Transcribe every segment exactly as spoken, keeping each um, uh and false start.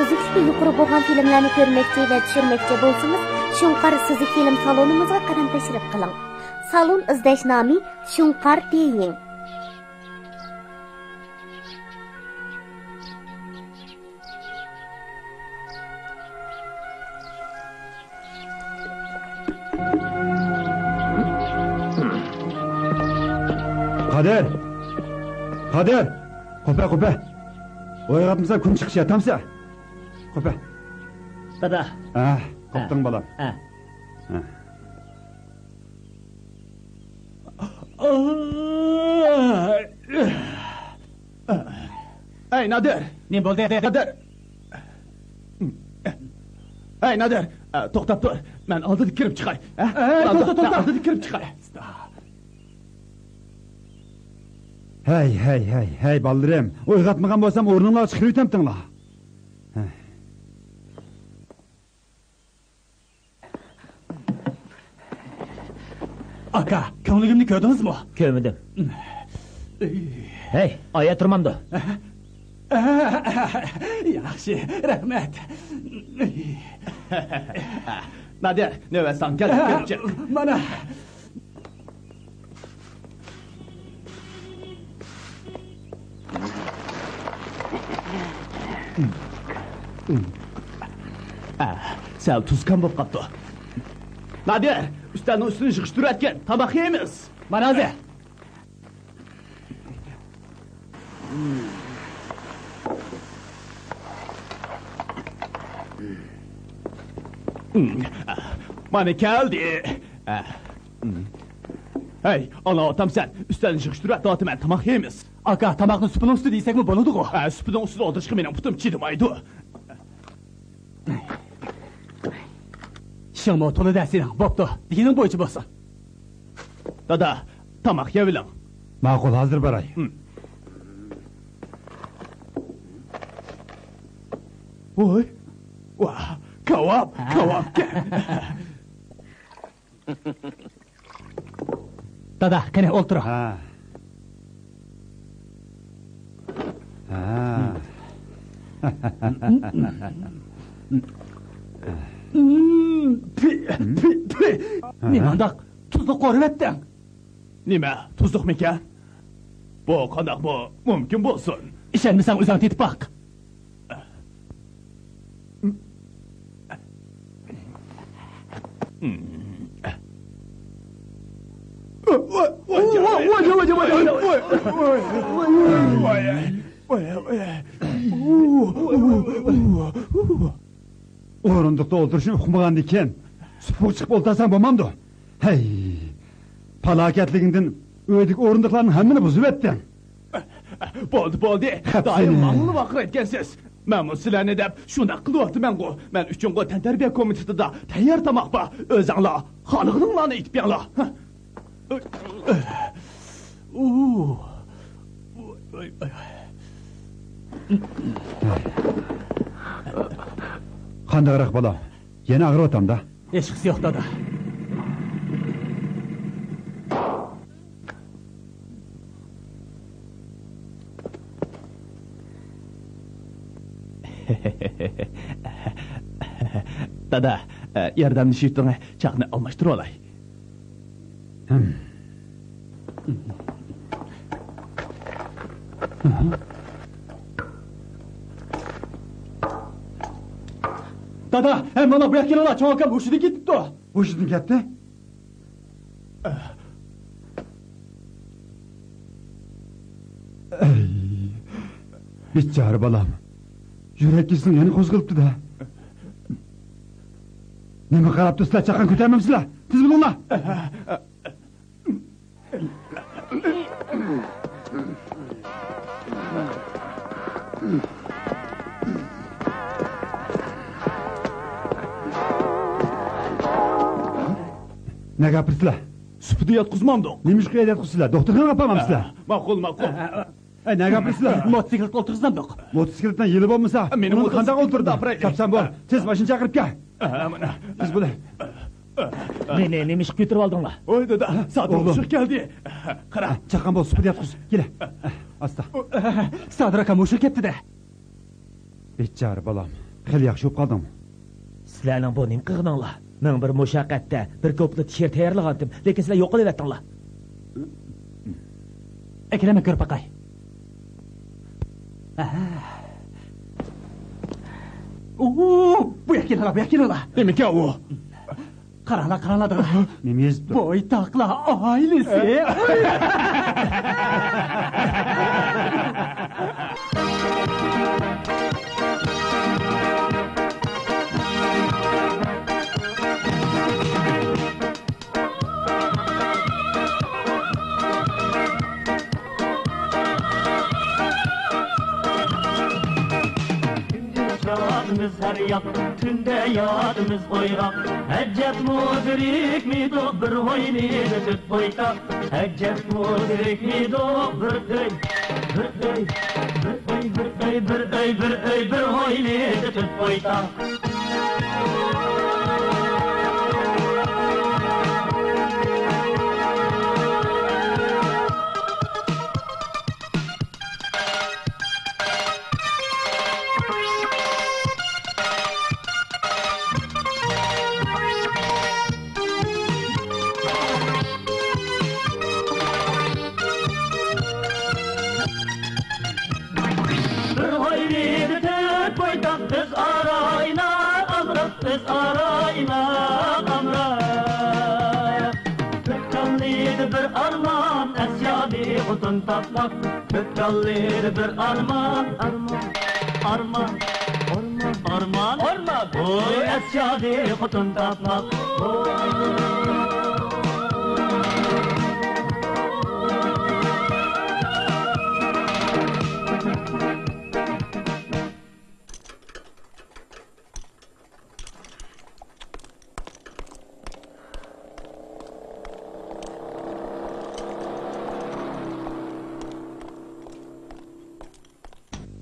سۈزۈكلۈكى يۇقىرى بولغان فىلىملارنى كۆرمەكچى ۋە چۈشۈرمەكچى بولسىڭىز، شۇڭقار سۈزۈك فىلىم سالونىمىزغا قەدەم تەشرىپ قىلىڭ. سالون ئىزدەش نامى شۇڭقار تېيىڭ. قادىر! قادىر! قوپە، قوپە! ئويغاتمىسا كۈن چىقىش ياتامسە؟ قوپە! دادا. ھە، قوپتۇڭ بالام. ھە. ھە. ئەي نادىر! نېمە بولدى؟ نادىر! ئەي نادىر! توختاپ تۇر. مەن ئالدىدا كىرىپ چىقاي. ھە؟ ئەي، توختا، توختا! ئالدىدا كىرىپ چىقاي. ھەي، ھەي، ھەي، ھەي، بالىلىرىم! ئويغاتمىغان بولسام ئورنۇڭلارغا چىقىرىۋېتەمتىڭلار. ھەي. ئاكا، كۆڭلىگىمنى كۆردىڭىزمۇ؟ كۆرمىدىم. ھەي، ئايا تۇرمامدۇ؟ ياخشى، رەھمەت. نادىر، نۆۋەت ساڭا كەلدى، كىرىپ چىق. مانا. ئە، سەل تۇز كەم بولۇپ قاپتۇ. نادىر، ئۈستەلنىڭ ئۈستىنى يىغىشتۇرۇۋەتكىن، تاماق يەيمىز. مانا ھازىر. مانا كەلدى. ھەي، ئاڭلاۋاتامسەن؟ ئۈستەلنى يىغىشتۇرۇۋەتىۋاتىمەن، تاماق يەيمىز. ئاكا، تاماقنى سۇپىنىڭ ئۈستىدە يېسەكمۇ بولىدىغۇ؟ ھە، سۇپىنىڭ ئۈستىدە ئولتۇرۇشقا مېنىڭ پۇتۇم چىدىمايدۇ. ئىشىڭمۇ تولىدۇ سېنىڭ. بوپتۇ، دېگىنىڭ بويىچە بولسۇن. دادا، تاماق يەۋېلىڭ. ماقۇل، ھازىر باراي. ھىم. ۋوي، ۋاھ، كاۋاپ، ھە. كاۋاپكەن. دادا، قېنى، ئولتۇرۇڭ. ھە. ھە. نېمانداق تۇزلۇق قورۇۋەتتىڭ؟ نېمە، تۇزلۇقمىكەن؟ بۇ قانداقمۇ مۇمكىن بولسۇن؟ ئىشەنمىسەڭ، ئۆزۈڭ تېتىپ باق. ئورۇندۇقتا ئولتۇرۇشنى ئۇقمىغاندىكىن، سۇپىغا چىقىپ ئولتۇرساڭ بولمامدۇ؟ ھەي، پالاكەتلىكىڭدىن ئۆيدىكى ئورۇندۇقلارنىڭ ھەممىنى بۇزۇۋەتتىڭ. بولدى، بولدى. خەپ دائىم سېنى. ماڭىلا ۋارقىرايدىكەنسىز. مەنمۇ سىلەرنى دەپ شۇنداق قىلىۋاتىمەنغۇ. مەن ئۈچۈنغۇ تەنتەربىيە كومىتېتىدا تەييار تاماق بار. ئۆزۈڭلار خالىغىنىڭلارنى ئېتىپ يەڭلار. قانداقراق بالام؟ يەنە ئاغرىۋاتامدا؟ ھېچقىسى يوق، دادا. دادا، ياردەملىشىۋېتىڭ، چاقنى ئالماشتۇرۇۋالاي. دادا، ھەي، مانا بۇ ياققا كېلىڭلار، چوڭ ئاكام ھوشىدىن كېتىپتۇ. ھوشىدىن كەتتى؟ ئەي، بىچارە بالام. يۈرەك كېسىلىڭ يەنە قوزغىلىپتۇ-دە. نېمە قاراپ تۇرسىلەر، چاققان كۆتەرمەمسىلەر؟ تېز بولۇڭلار! نەگە ئاپىرىسىلەر؟ سۇپىدا ياتقۇزمامدۇق. نېمىشقا يەردە ياتقۇزىسىلەر؟ دوختۇرخانىغا ئاپارمامسىلەر؟ ماقۇل، ماقۇل. ئەي، نەگە ئاپىرىسىلەر؟ موتوسىكلىتقا ئولتۇرغۇزامدۇق. موتوسىكلىتنىڭ يىلى بولمىسا، مېنىڭ ئۇنىڭدا قانداق موتوسىكلىتىمنى ئولتۇرىدۇ؟ ئاپىرايلى. كەپسەن بول. تېز ماشىنا چاقىرىپ كەل. ھە، مانا. تېز بول. مېنى نېمىشقا كۆتۈرۈۋالدىڭلار؟ ۋاي دادا، سادىر ئوغلۇم. ئوشۇق كەلدى. قارا. ھە، چاققان بول، سۇپىدا ياتقۇز. كېلە. ئاستا. سادىر ئاكام ئوشۇق كەپتۇ-دە. بىچارە بالام. خېلى ياخشى بولۇپ قالدىڭمۇ؟ سىلەرنىڭ بۇ نېمە قىلغىنىڭلار؟ مەن بىر مۇشەققەتتە بىر كۇپلېت شېئىر تەييارلىغانتىم، لېكىن سىلەر يوقىلىۋەتتىڭلار. ئەكىرەم، كۆرۈپ باقاي. ئەھە. ئۇ، بۇ يەرگە كېلىڭلار، بۇ يەرگە كېلىڭلار. نېمىكەن ئۇ؟ قاراڭلار، قاراڭلار، دادا. نېمە يېزىپتۇ؟ بويتاقلار ئائىلىسى. كۈندۈز چىراغىمىز ھەر ياق، تۈندە يادىمىز ئويغاق. ئەجەب مۇدرىكمىدۇق بىر ھويلىدا تۆت بويتاق. ئەجەب مۇدرىكمىدۇق بىر ئۆي، بىر ئۆي، بىر ئۆي، بىر ئۆي، بىر ئۆي، بىر ئۆي، بىر ھويلىدا تۆت بويتاق. بىر ھويلىدا تۆت بويتاق، ئۆزئارا ئايلاپ ئامراق، ئۆزئارا ئايلاپ ئامراق. بىر كاللىدا بىر ئارمان، ئەسيادى خوتۇن تاپماق. بىر كاللىدا بىر ئارمان، ئارمان، ئارمان، ئارمان، ئارمان، ئارمان. ۋوي، ئەسيادى خوتۇن تاپماق.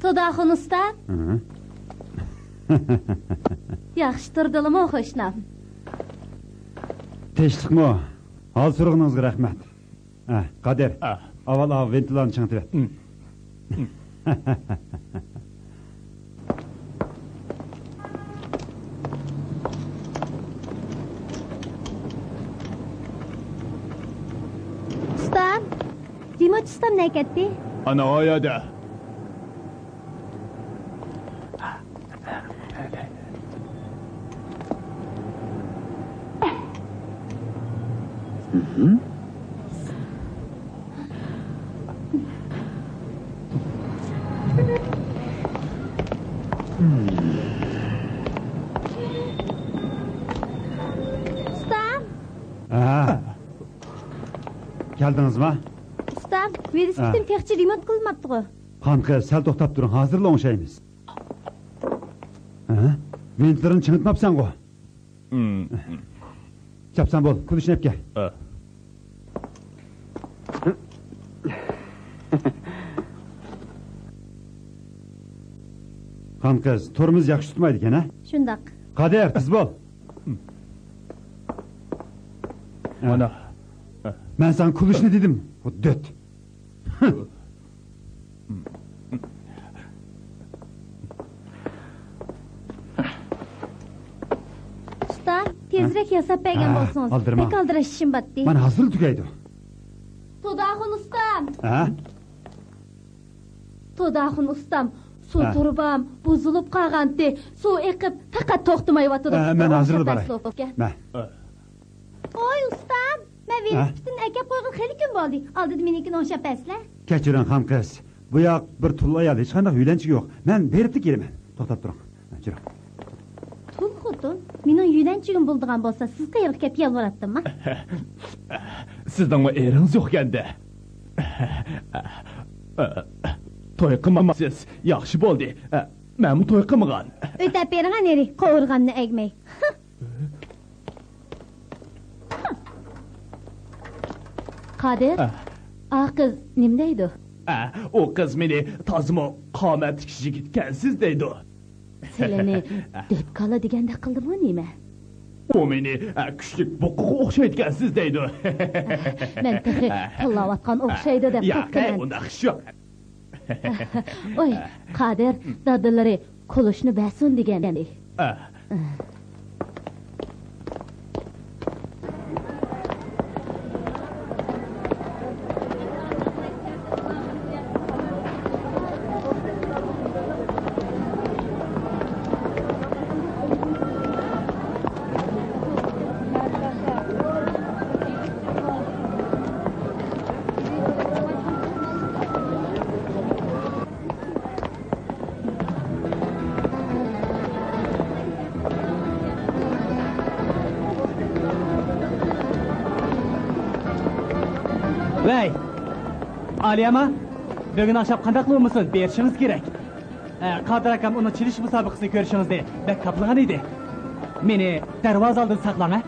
توداخۇن ئۇستا. ھە؟ ياخشى تۇردىلىمۇ، قوشنام؟ تىنچلىقمۇ؟ ھال سورىغىنىڭىزغا رەھمەت. ھە، قادىر، ھە. ئاۋۋال ئاۋۇ ۋىنتىلارنى چىڭىتىۋەت. ھىم. ھىم. ئۇستام، دىموچ ئۇستام نەگە كەتتى؟ ئانا ئايادا. ئۇستام! ھە. كەلدىڭىزما؟ ئۇستام، ۋېلىسىپىتىم ھە. تېخىچە رېمونت قىلىنماپتىغۇ؟ قان قىز، سەل توختاپ تۇرۇڭ، ھازىرلا ئوڭشايمىز. ھە؟ ۋىنتلىرىنى چىڭىتماپسەنغۇ؟ چاپسان بول، كۈلۈشنى ئەپ كەل. ھە. قان قىز، تورمۇز ياخشى تۇتمايدىكەن، ھە؟ شۇنداق. قادىر، تېز بول. مانا. مەن ساڭا كۈلۈشنى دېدىم، دۆت. ئۇستا، تېزرەك ياساپ بەرگەن ھە، بولسىڭىز. ئالدىرىما. بەك ئالدىراش ئىشىم باتتى. مانا ھازىرلا تۈگەيدۇ. توداخۇن ئۇستام! ھە؟ توداخۇن ئۇستام، سۇ ھە. تۇرۇبام بۇزۇلۇپ قالغانتى. سۇ ئېقىپ، پەقەت توختىمايۋاتىدۇ. ھە، مەن ھازىرلا باراي. مە. ۋوي، ئۇستام، مەن ھە؟ ۋېلىسىپىتىمنى ئەكەپ قويغىلى خېلى كۈن بولدى. ئالدىدا مېنىڭكىنى ئوڭشاپ بەرسىلە. كەچۈرۈڭ، خان قىز. بۇ ياق بىر تۇل ئايال، ھېچقانداق يۆلەنچۈكى يوق. مەن بېرىپلا كېلىمەن. توختاپ تۇرۇڭ. ھە، جۈرۈڭ. تۇل خوتۇن، مېنىڭ يۆلەنچۈكىم بولىدىغان بولسا، سىز قېيىرغا كەپ يالۋۇراتتىمما؟ سىزنىڭمۇ ئېرىڭىز يوقكەندە. توي قىلمامسىز، ياخشى بولدى. مەنمۇ توي قىلمىغان. ئۆتەپ بېرىڭە نېرى، قوۋۇرغامنى ئەگمەي. قادىر، ئا. ئا قىز نېمە دەيدۇ؟ ئا، ئۇ قىز مېنى تازىمۇ قامەتلىك يىگىتكەنسىز دەيدۇ. سىلىنى دۆتكالا دېگەندەك قىلدىمۇ نېمە؟ ئۇ مېنى، ئا، كۈچلۈك بۇقىغا ئوخشايدىكەنسىز دەيدۇ. مەن تېخى تىللاۋاتقان ئوخشايدۇ دەپ ياق، قاپتىمەن. ئۇنداق ئىش يوق. ۋوي، قادىر، دادىلىرى قولۇشنى بەرسۇن دېگەن. ئە. ۋەي، ئالىيەما، بۈگۈن ئاخشام قانداقلا بولمىسۇن، بېرىشىڭىز كېرەك. ئە، قادىر ئاكام ئۇنىڭ چېلىش مۇسابىقىسىنى كۆرۈشىڭىزنى بەك خاپلىغان ئىدى. مېنى دەرۋازا ئالدىدا ساقلاڭ، ھە؟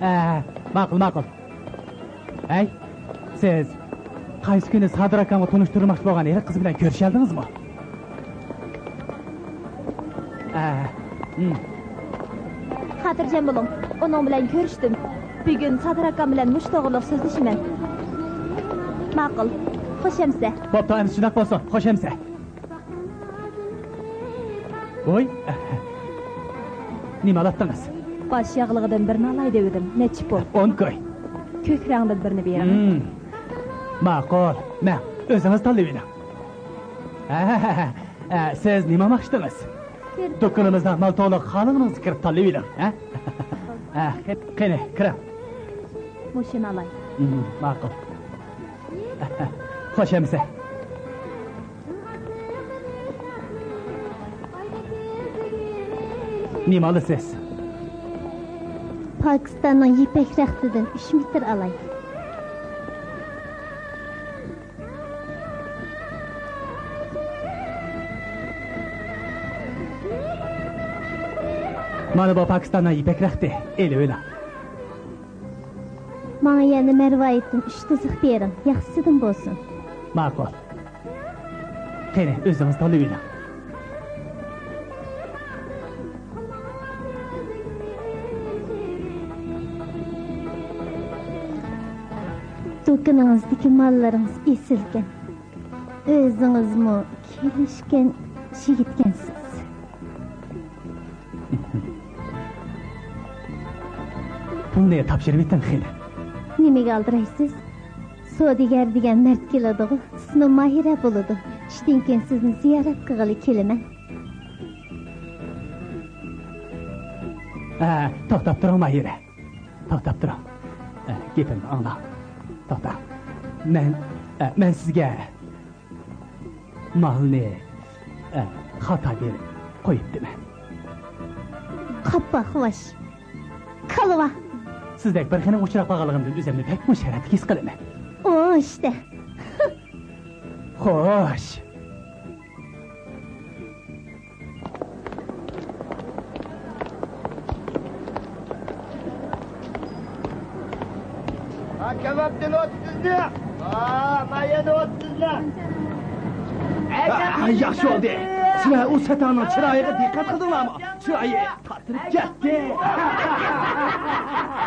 ئە، ماقۇل، ماقۇل. ھەي، سىز قايسى كۈنى سادىر ئاكامغا تونۇشتۇرماقچى بولغان ھېلىقى قىز بىلەن كۆرۈشەلدىڭىزمۇ؟ ئە، ھىم. خاتىرجەم بولۇڭ، ئۇنىڭ بىلەن كۆرۈشتۈم. بۈگۈن سادىر ئاكام بىلەن مۇشۇ توغرىلىق سۆزلىشىمەن. ماقۇل، خوش ئەمىسە. بوپتۇ، ئەمىسە شۇنداق بولسۇن، خوش ئەمىسە. ۋوي، نېمە ئالاتتىڭىز؟ باش ياغلىقىدىن بىرنى ئالاي دېۋىدىم. نەچچە پۇل؟ ئون كوي. كۆك رەڭدىن بىرنى بېرىڭ. ھىم. ماقۇل. مەن، ئۆزىڭىز تاللىۋېلىڭ. ھە، ھە، ھە، ھە. سىز نېمە ئالماقچىدىڭىز؟ دۇكىنىمىزدا مال تولۇق، خالىغىنىڭىزنى كىرىپ تاللىۋېلىڭ. ھە؟ ھە، قېنى، كىرىڭ. مۇشۇنى ئالاي. ھىم، ماقۇل. خوش ئەمىسە. نېمە ئالىسىز؟ پاكىستاننىڭ يىپەك رەختىدىن ئۈچ مېتىر ئالاي. مانا بۇ پاكىستاننىڭ يىپەك رەختى. ئېلىۋېلىڭ. ماڭا يەنە مەرۋايىتتىن ئۈچ تىزىق بېرىڭ، ياخشىسىدىن بولسۇن. ماقۇل. قېنى، ئۆزىڭىز تاللىۋېلىڭ. دۇكىنىڭىزدىكى ماللىرىڭىز ئېسىلكەن. ئۆزىڭىزمۇ كېلىشكەن يىگىتكەنسىز. پۇلنى تاپشۇرۇۋېتىڭ قېنى. نېمىگە ئالدىرايسىز؟ سودىگەر دېگەن مەرد كېلىدىغۇ، ئىسمى ماھىرە بولىدۇ. چۈشتىن كېيىن سىزنى زىيارەت قىلغىلى كېلىمەن. ھە، توختاپ تۇرۇڭ، ماھىرە. توختاپ تۇرۇڭ. ئە، گېپىمنى ئاڭلاڭ. توختاڭ. مەن، ئە، مەن سىزگە مالنى، ئە، خاتا بېرىپ قويۇپتىمەن. قاپاقلاش. كالۋا. سىزدەك بىر خېنىمگە ئۇچراپ قالغانلىقىمدىن ئۆزۈمنى بەكمۇ شەرەپلىك ھېس قىلىمەن. ئۇ ئىشتە. خوش. ھا، كەۋەپتىن ئوتتۇزنى. ھا، مايەن ئوتتۇزنى. ھا، ياخشى بولدى. سىلەر ئۇ سەتەڭنىڭ چىرايىغا دىققەت قىلدىڭلارمۇ؟ چىرايى تارتىلىپ كەتتى.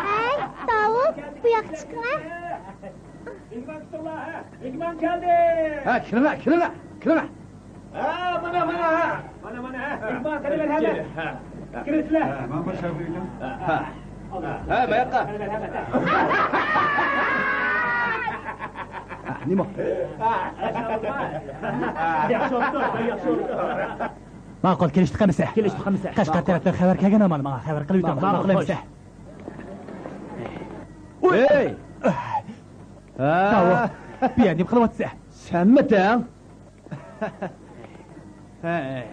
ھەي، داۋۇت، بۇ ياققا چىقىڭە. مېھمان كۈتۈڭلار، ھە. مېھمان كەلدى. ھە، كىرىڭە، كىرىڭە، كىرىڭە. ھە، مانا، مانا، ھە. مانا، مانا، ھە. مېھمان قېنى، مەرھەمەت. ھە. كىرىڭلار. ھە، مانا باشلاپ قويۇڭ. ھە. ھە، ماياققا. قېنى، مەرھەمەت، ھە. ھە، نېمە؟ ھە، ياخشى بوپتۇ، ياخشى بوپتۇ. ماقۇل، كېلىشتۇق ئەمىسە. كېلىشتۇق ئەمىسە. قەشقەر تەرەپتىن خەۋەر كەلگەن ئامال ماڭا خەۋەر قىلىۋېتىڭ. ماقۇل، ماقۇل، ماقۇل خوش. ئەمىسە. ھەي! تاۋۇ، بۇ يەردە نېمە قىلىۋاتىسەن؟ سەنمىتىڭ؟ ھەي،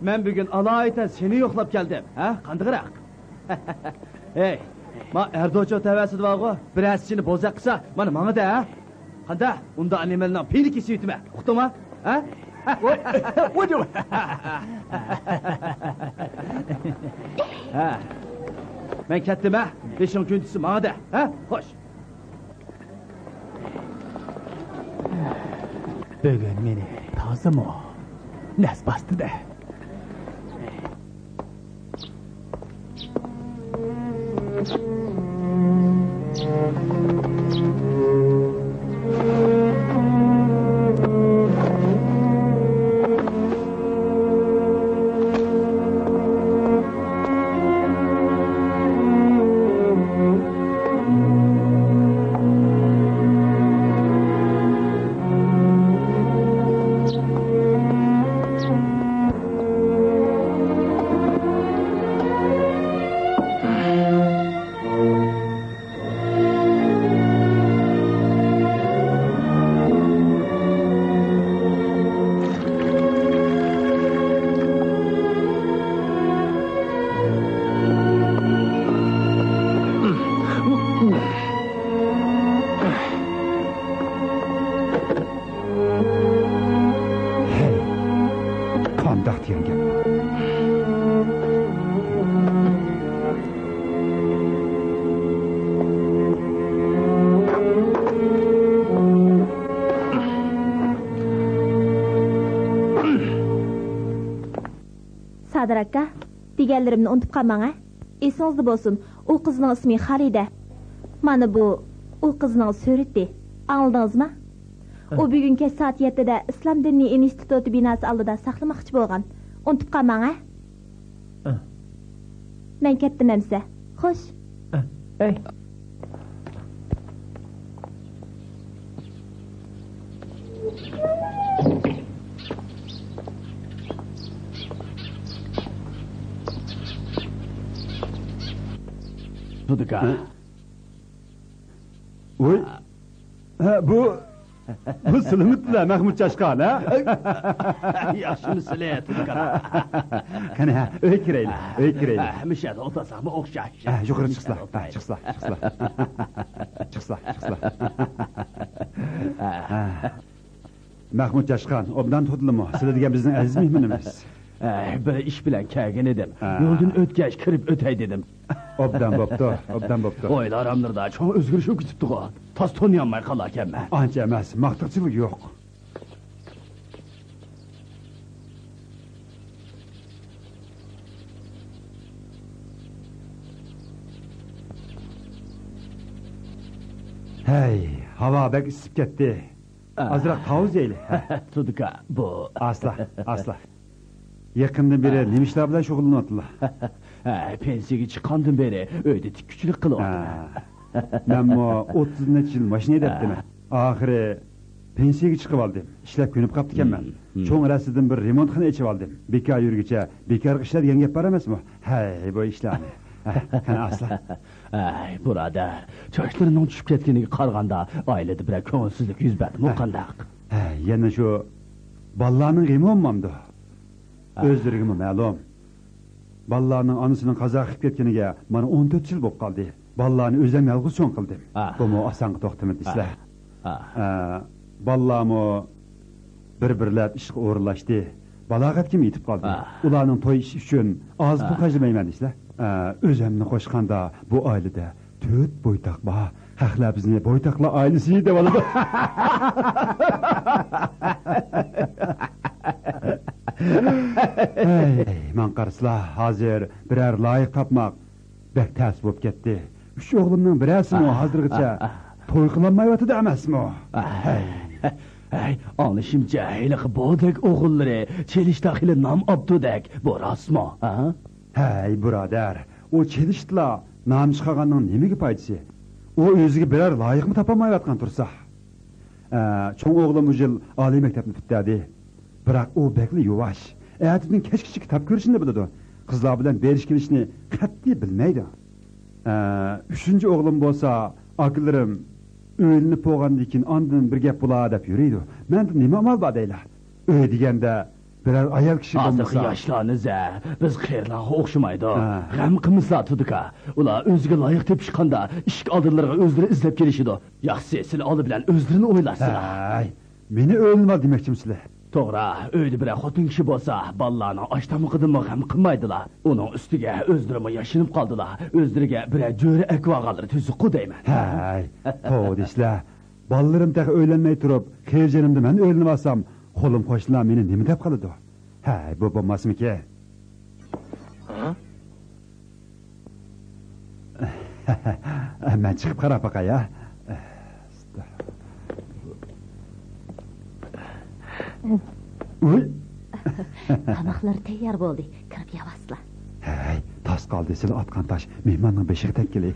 مەن بۈگۈن ئالايىتەن سېنى يوقلاپ كەلدىم. ھە، قانداقراق؟ ھەي، ما ئەردوچۇ تەۋەسىدە بارغۇ، بىرەرسى سېنى بوزەك قىلسا، مانا ماڭىدە، ھە؟ قانداق؟ ئۇنداق نېمىلىنىڭ پېيىنى كېسىۋېتىمەن. ئۇقتۇڭما؟ ھە؟ ھە. مەن كەتتىم، ھە؟ بېشىڭ كۈندىسى ماڭىدە، ھە؟ خوش. بۈگۈن مېنى تازىمۇ نەس باستىدە. مۇنداق دېگەن گەپ. سادىر ئاكا، دېگەنلىرىمنى ئۇنتۇپ قالماڭ ھە. ئېسىڭىزدە بولسۇن، ئۇ قىزنىڭ ئىسمى خالىدە. مانا بۇ ئۇ قىزنىڭ سۈرىتى. ئاڭلىدىڭىزمۇ؟ ئۇ بۈگۈن كەچ سائەت يەتتىدە ئىسلام دىنىي ئىنستىتۇتى بىناسى ئالدىدا ساقلىماقچى بولغان. ئۇنتۇپ قالماڭ ھە. مەن كەتتىم ئەمسە. خوش. ئەي. تۇدىكا. ھە؟ ۋوي. ھە، بۇ، بۇ سىلىمىتلا مەخمۇت چاشقان، ھە؟ ياخشىمۇ سىلى، تۇدىكا؟ قېنى، ھە، ئۆيگە كىرەيلى، ئۆيگە كىرەيلى. ھە، مۇشۇ يەردە ئولتۇرساقمۇ ئوخشاش. ھە، يۇقىرى چىقسىلا، ھە، چىقسىلا، چىقسىلا. چىقسىلا، چىقسىلا. ھە. مەخمۇت چاشقان، ئوبدان تۇردىلىمۇ؟ سىلى دېگەن بىزنىڭ ئەزىز مېھمىنىمىز. ئەي، بىر ئىش بىلەن كەلگەن ئىدىم. ھە. يولدىن ئۆتكەچ كىرىپ ئۆتەي دېدىم. ئوبدان بوپتۇ، ئوبدان بوپتۇ. ھويلا ئاراملىرىدا چوڭ ئۆزگىرىش بولۇپ كېتىپتىغۇ. تاس تونۇيالماي قالاركەنمەن. ئانچە ئەمەس، ماختىقچىلىق يوق. ھەي، ھاۋا بەك ئىسسىپ كەتتى. ئازراق تاۋۇز يەيلى. تۇدىكا، بۇ. ئاسلا، ئاسلا. يېقىندىن بېرى نېمە ئىشلار بىلەن شۇغۇللىنىۋاتىلا؟ ھە، پېنسىيەگە چىققاندىن بېرى ئۆيدە تىككۈچىلىك قىلىۋاتىمەن. ھە. مەنمۇ ئوتتۇز نەچچە يىل ماشىنا ھەيدەپتىمەن. ئاخىرى پېنسىيەگە چىقىۋالدىم. ئىشلەپ كۆنۈپ قاپتىكەنمەن. چوڭ رەستىدىن بىر رېمونتخانا ئېچىۋالدىم. بىكار يۈرگۈچە بىكارغا ئىشلە دېگەن گەپ بار ئەمەسمۇ؟ ھەي، بۇ ئىشلارنى. ھە، قېنى ئاسلا. ئەي، بۇرادەر، چاچلىرىنىڭ چۈشۈپ كەتكىنىگە قارىغاندا، ئائىلىدە بىرەر كۆڭۈلسىزلىك يۈز بەردىمۇ قانداق؟ ھە، يەنە شۇ بالىلارنىڭ غېمى بولمامدۇ؟ ئۆزلىرىگىمۇ مەلۇم. بالىلارنىڭ ئانىسىنىڭ قازا قىلىپ كەتكىنىگە مانا ئون تۆت يىل بولۇپ قالدى. بالىلارنى ئۆزۈم يالغۇز چوڭ قىلدىم. بۇمۇ ئاسانغا توختىمىدى دېسىلە. ئە، بالىلارمۇ بىر-بىرلەپ ئىشقا ئورۇنلاشتى. بالاغەتكىمۇ يېتىپ قالدى. ئۇلارنىڭ توي ئىشى ئۈچۈن ئاز پۇل خەجلىمەيمەن دېسىلە. ئە، ئۆزۈمنى قوشقاندا بۇ ئائىلىدە تۆت بويتاق بار. خەقلەر بىزنى بويتاقلار ئائىلىسى دەۋالىدۇ. ھەي، ماڭا قارىسىلا، ھازىر بىرەر لايىق تاپماق بەك تەس بولۇپ كەتتى. ئۈچ ئوغلۇمنىڭ بىرەرسىمۇ ھازىرغىچە توي قىلالمايۋاتىدۇ ئەمەسمۇ؟ ھەي، ھەي، ئاڭلىشىمچە، ھېلىقى بودەك ئوغۇللىرى چېلىشتا خېلى نام ئاپتۇدەك، بۇ راستمۇ؟ ھە؟ ھەي، بۇرادەر، ئۇ چېلىشتىلا نام چىقارغاننىڭ نېمىگە پايدىسى؟ ئۇ ئۆزىگە بىرەر لايىقمۇ تاپالمايۋاتقان تۇرسا. ئە، چوڭ ئوغلۇم بۇ يىل ئالىي مەكتەپنى پۈتتۈردى. بىراق ئۇ بەكلا يۇۋاش. ئەتىدىن كەچكىچە كىتاب كۆرۈشنى بىلىدۇ. قىزلار بىلەن بېرىش كېلىشنى قەتئىي بىلمەيدۇ. ئە، ئۈچىنچى ئوغلۇم بولسا، ئاكىلىرىم ئۆيلىنىپ بولغاندىن كېيىن ئاندىن بىر گەپ بولا دەپ يۈرىدۇ. مەندە نېمە ئامال بار دەيلا؟ ئۆي دېگەندە بىرەر ئايال كىشى بولمىسا. ھازىرقى ياشلارنى زە، بىز قېرىلارغا ئوخشىمايدۇ. ھە. غەم قىلمىسىلا، تۇدىكا. ئۇلار ئۆزىگە لايىق تېپىشقاندا، ئىشىك ئالدىلىرىغا ئۆزلىرى ئىزدەپ كېلىشىدۇ. ياخشىسى، سىلى ئالدى بىلەن ئۆزلىرىنى ئويلاشسىلا. ھەي، مېنى ئۆيلىنىۋال دېمەكچىمىسىلە؟ توغرا، ئۆيدە بىرەر خوتۇن كىشى بولسا، بالىلارنىڭ ئاش-تامىقىدىنمۇ غەم قىلمايدىلا. ئۇنىڭ ئۈستىگە ئۆزلىرىمۇ ياشىنىپ قالدىلا. ئۆزلىرىگە بىرەر جۆرە ئەكىۋالغانلىرى تۈزۈكقۇ دەيمەن. ھەي، توۋا دېسىلە. بالىلىرىم تېخى ئۆيلەنمەي تۇرۇپ، خىجىلىمدا مەن ئۆيلىنىۋالسام، قولۇم-قوشنىلار مېنى نېمە دەپ قالىدۇ؟ ھەي، بۇ بولماسمىكىن؟ ھە؟ مەن چىقىپ قاراپ باقاي، ھە؟ ئۇي! تاماقلار تەييار بولدى. كىرىپ يەۋالسىلا. ھەي، تاس قالدى، سىلى ئاتقان تاش مېھماننىڭ بېشىغا تەگكىلى.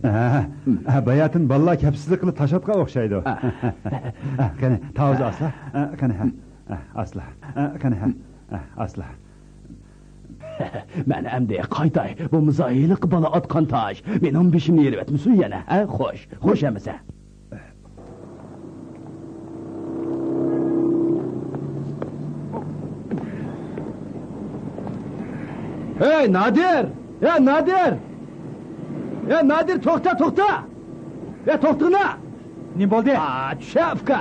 ھە، ھە، باياتىن بالىلار كەپسىزلىك قىلىپ تاشاتقان ئوخشايدۇ. ھە، قېنى، تاۋۇز ئاسلا. ھە، قېنى، ھە، ھە، ئاسلا. ھە، قېنى، ھە، ھە، ئاسلا. مەن ئەمدى قايتاي، بولمىسا ھېلىقى بالا ئاتقان تاش مېنىڭ بېشىمنى يېرىۋەتمىسۇن يەنە، ھە؟ خوش، خوش ئەمىسە. ھەي، نادىر! يا نادىر! يا نادىر، توختا، توختا! يا توختىغىنا! نېمە بولدى؟ ئا، چۈشە، ئۇكا!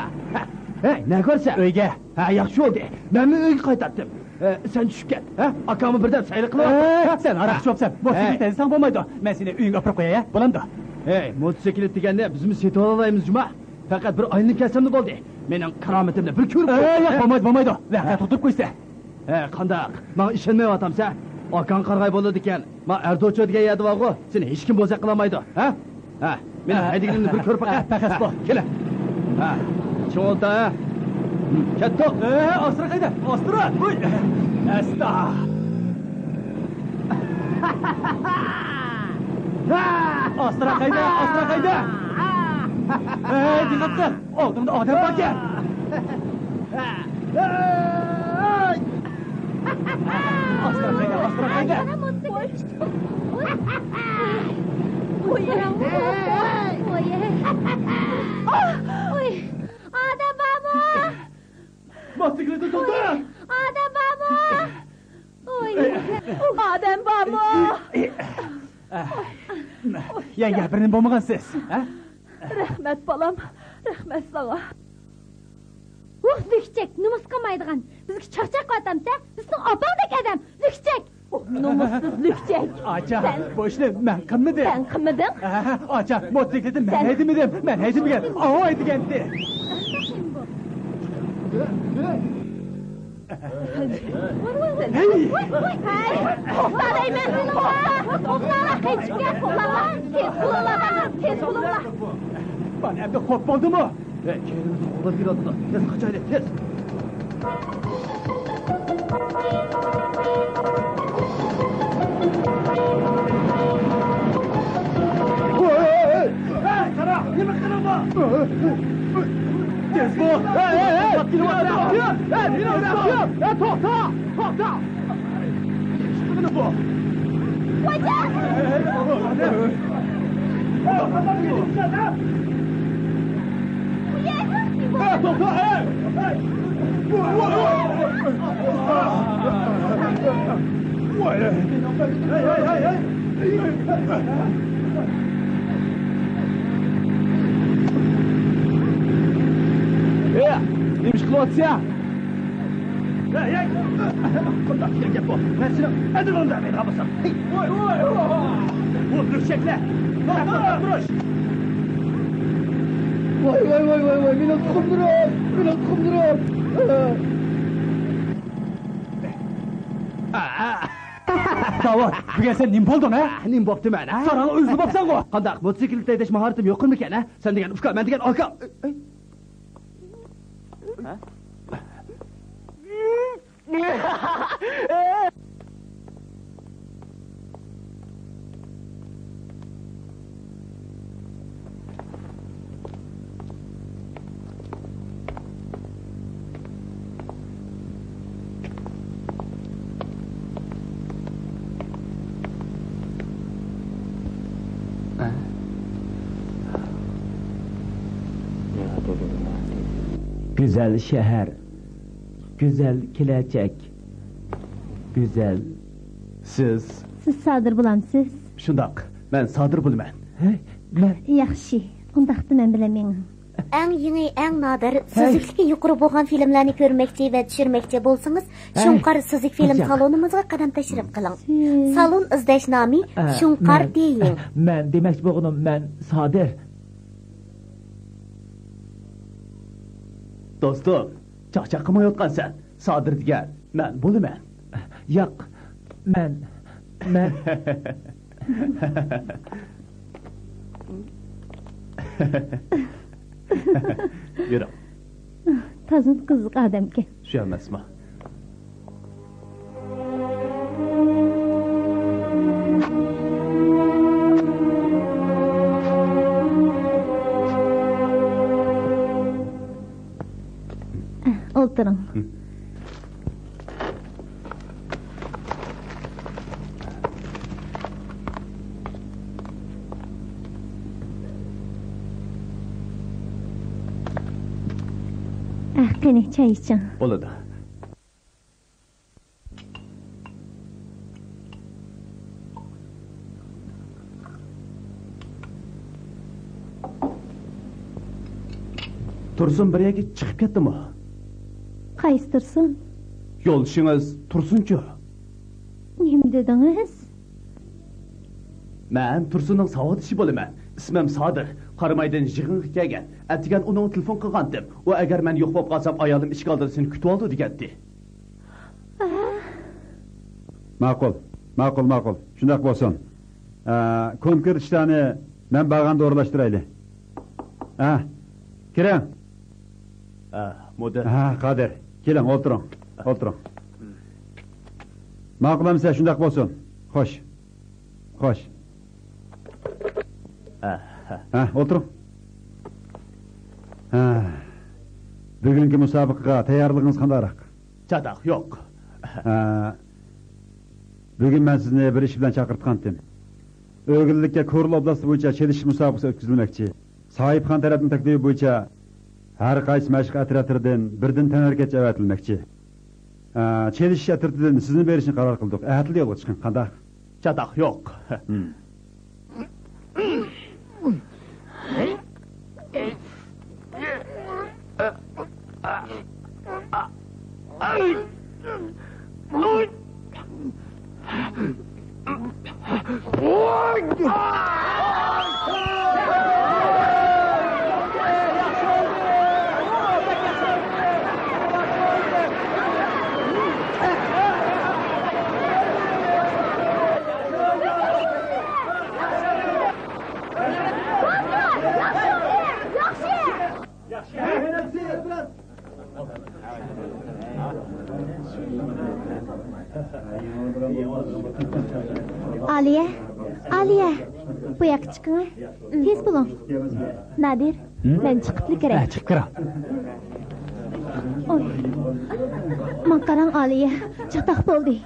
ھەي، نەگە بارسەن؟ ئۆيگە. ھە، ياخشى بولدى. مەنمۇ ئۆيگە قايتاتتىم. ئە، سەن چۈشۈپ كەت، ھە؟ ئاكاڭمۇ بىردەم سەيلە قىلىۋاتىدۇ، ھە؟ سەن ھاراقچى بوپسەن. موتوسىكلىت ھەيدىسەڭ بولمايدۇ. مەن سېنى ئۆيۈڭگە ئاپىرىپ قوياي، ھە؟ بولامدۇ؟ ھەي، موتوسىكلىت دېگەننى بىزمۇ سېتىۋالالايمىز جۇما. پەقەت بىر ئايلىنىپ كەلسەملا بولدى. مېنىڭ كارامىتىمنى بىر كۆرۈپ قوي. ئە، ياق، بولمايدۇ، بولمايدۇ. ۋەقە توختىتىپ قويسا. ھە، قانداق؟ ماڭا ئىشەنمەيۋاتامسەن؟ ئاكاڭ قارىغاي بولىدىكەن. ما ئەردوچو دېگەن يەردە بارغۇ، سېنى ھېچكىم بوزەك قىلالمايدۇ، ھە؟ ھە، مېنىڭ ھەيدىگىنىمنى بىر كۆرۈپ باقە. ھە، پەخەس بۇ. كېلە. ھە، چىڭ ئولتۇر، ھە. كەتتۇق. ئە، ئاستىراق ھەيدە، ئاستىراق. ھۇي. ئەستا. ئاستىراق ھەيدە، ئاستىراق ھەيدە. ھەي، دىققەت قىل. ئالدىڭدا ئادەم باركەن. ئاستىراق ھەيدە، ئاستىراق ھەيدە. ئادەم بارمۇ؟ موتوسىكلىتنى توختات! ئادەم بارمۇ؟ ئادەم بارمۇ؟ يەڭگە، بىر نېمە بولمىغانسىز، ھە؟ رەھمەت، بالام، رەھمەت ساڭا. ۋاھ، لۈكچەك، نومۇس قىلمايدىغان. بىزگە چاقچاق قىلىۋاتامسەن؟ بىز سېنىڭ ئاپاڭدەك ئادەم، لۈكچەك! نومۇسسىز لۈكچەك! ئاچا، سەن، بۇ ئىشنى مەن قىلمىدىم. سەن قىلمىدىڭ؟ ھە، ئاچا، موتوسىكلىتنى مەن ھەيدىمىدىم، مەن ھەيدىمىگەن، ئاۋۇ ھەيدىگەنتى. ھەي! توختا دەيمەن! توختا! توختاڭلار، قېچىپ كەت! توختاڭلار! تېز بولۇڭلار، تېز بولۇڭلار! مانا ئەمدى خوپ بولدىمۇ؟ ھەي، كەينىمىزدىن قوغلاپ كېلىۋاتىدۇ. تېز قاچايلى، تېز! ھەي، قارا، نېمە قىلىڭلار؟ تېز بول! ھەي، ھەي، ھەي! ھەي، توختا! توختا! ئە، نېمە ئىش قىلىۋاتىسەن؟ ھەي، ھەي! بۇنداق دېگەن گەپ بۇ. مەن سېنىڭ ئەدىلىڭنى بەرمەيدىغان بولسام. ھەي! ۋاي، ۋاي، ۋاي! بۇ لۈكچەكلەر! توختاپ تۇرۇش! ۋاي، ۋاي، ۋاي، ۋاي، ۋاي! مېنىڭ تۇخۇملىرىم! مېنىڭ تۇخۇملىرىم! داۋۇت، بۈگۈن سەن نېمە بولدۇڭ، ھە؟ نېمە بوپتىمەن، ھە؟ ساراڭ ئۆزى بوپسەنغۇ! قانداق؟ موتوسىكلىت ھەيدەش ماھارىتىم يوق قىلمىكەن، ھە؟ سەن دېگەن ئۇكا، مەن دېگەن ئاكا! گۈزەل شەھەر، گۈزەل كېلەچەك، گۈزەل. سىز؟ سىز سادىر بولامسىز؟ شۇنداق، مەن سادىر بولىمەن. ھەي، مەن. ياخشى، ئۇنداقتا مەن بىلەن مېڭىڭ. ئەڭ يېڭى، ئەڭ نادىر، ھەي، سۈزۈكلۈكى يۇقىرى بولغان فىلىملارنى كۆرمەكچى ۋە چۈشۈرمەكچى بولسىڭىز، ھەي، شۇڭقار سۈزۈك فىلىم، قاچاق، سالونىمىزغا قەدەم تەشرىپ قىلىڭ. سىز. سالون ئىزدەش نامى، ئە، شۇڭقار مەن، دېيىڭ. مەن دېمەكچى بولغىنىم، مەن سادىر. دوستۇم، چاقچاق قىلمايۋاتقانسەن. سادىر دېگەن مەن بولىمەن. ياق، مەن، مەن. يۈرۈڭ. تازا قىزىق ئادەمكەن. شۇ ئەمەسمۇ؟ ئولتۇرۇڭ. ئە، قېنى، چاي ئىچىڭ. بولىدۇ. تۇرسۇن بىر يەرگە چىقىپ كەتتىمۇ؟ قايسى تۇرسۇن؟ يولدىشىڭىز تۇرسۇنچۇ؟ نېمە دېدىڭىز؟ مەن تۇرسۇننىڭ ساۋاقدىشى بولىمەن. ئىسمىم سادىر. قارامايدىن يىغىنغا كەلگەن. ئەتىگەن ئۇنىڭغا تېلېفون قىلغانتىم. ئۇ ئەگەر مەن يوق بولۇپ قالسام، ئايالىم ئىشىك ئالدىدا سېنى كۈتۈۋالىدۇ دېگەنتى. ماقۇل، ماقۇل، ماقۇل. شۇنداق بولسۇن. ئە، كونكرېت ئىشلارنى مەن بارغاندا ئورۇنلاشتۇرايلى. ھە، كىرىڭ. ئە، مۇدىر. ھە، قادىر، كېلىڭ، ئولتۇرۇڭ، ئولتۇرۇڭ. ماقۇل ئەمىسە، شۇنداق بولسۇن. خوش، خوش. ئە، ھە. ھە، ئولتۇرۇڭ. ھە، بۈگۈنكى مۇسابىقىگە تەييارلىقىڭىز قانداقراق؟ چاتاق يوق. ھە، بۈگۈن مەن سىزنى بىر ئىش بىلەن چاقىرتقانتىم. ئۆگۈنلۈككە كورلا ئوبلاستى بويىچە چېلىشىش مۇسابىقىسى ئۆتكۈزۈلمەكچى. ساھىبخان تەرەپنىڭ تەكلىپى بويىچە ھەر قايسى مەشىق ئەترەتلىرىدىن بىردىن تەنھەرىكەتچى ئەۋەتىلمەكچى. ئە، چېلىشىش ئەترىتىدىن سىزنى بېرىشنى قارار قىلدۇق. ئەتىلا يولغا چىقىڭ، قانداق؟ چاتاق يوق. ھىم. ئالىيە، ئالىيە، بۇ ياققا چىقىڭە. تېز بولۇڭ. نادىر، مەن چىقىپلا كىرەي. ھە، چىقىپ كىرىڭ. ئوي. ماڭا قاراڭ، ئالىيە. چاتاق بولدى.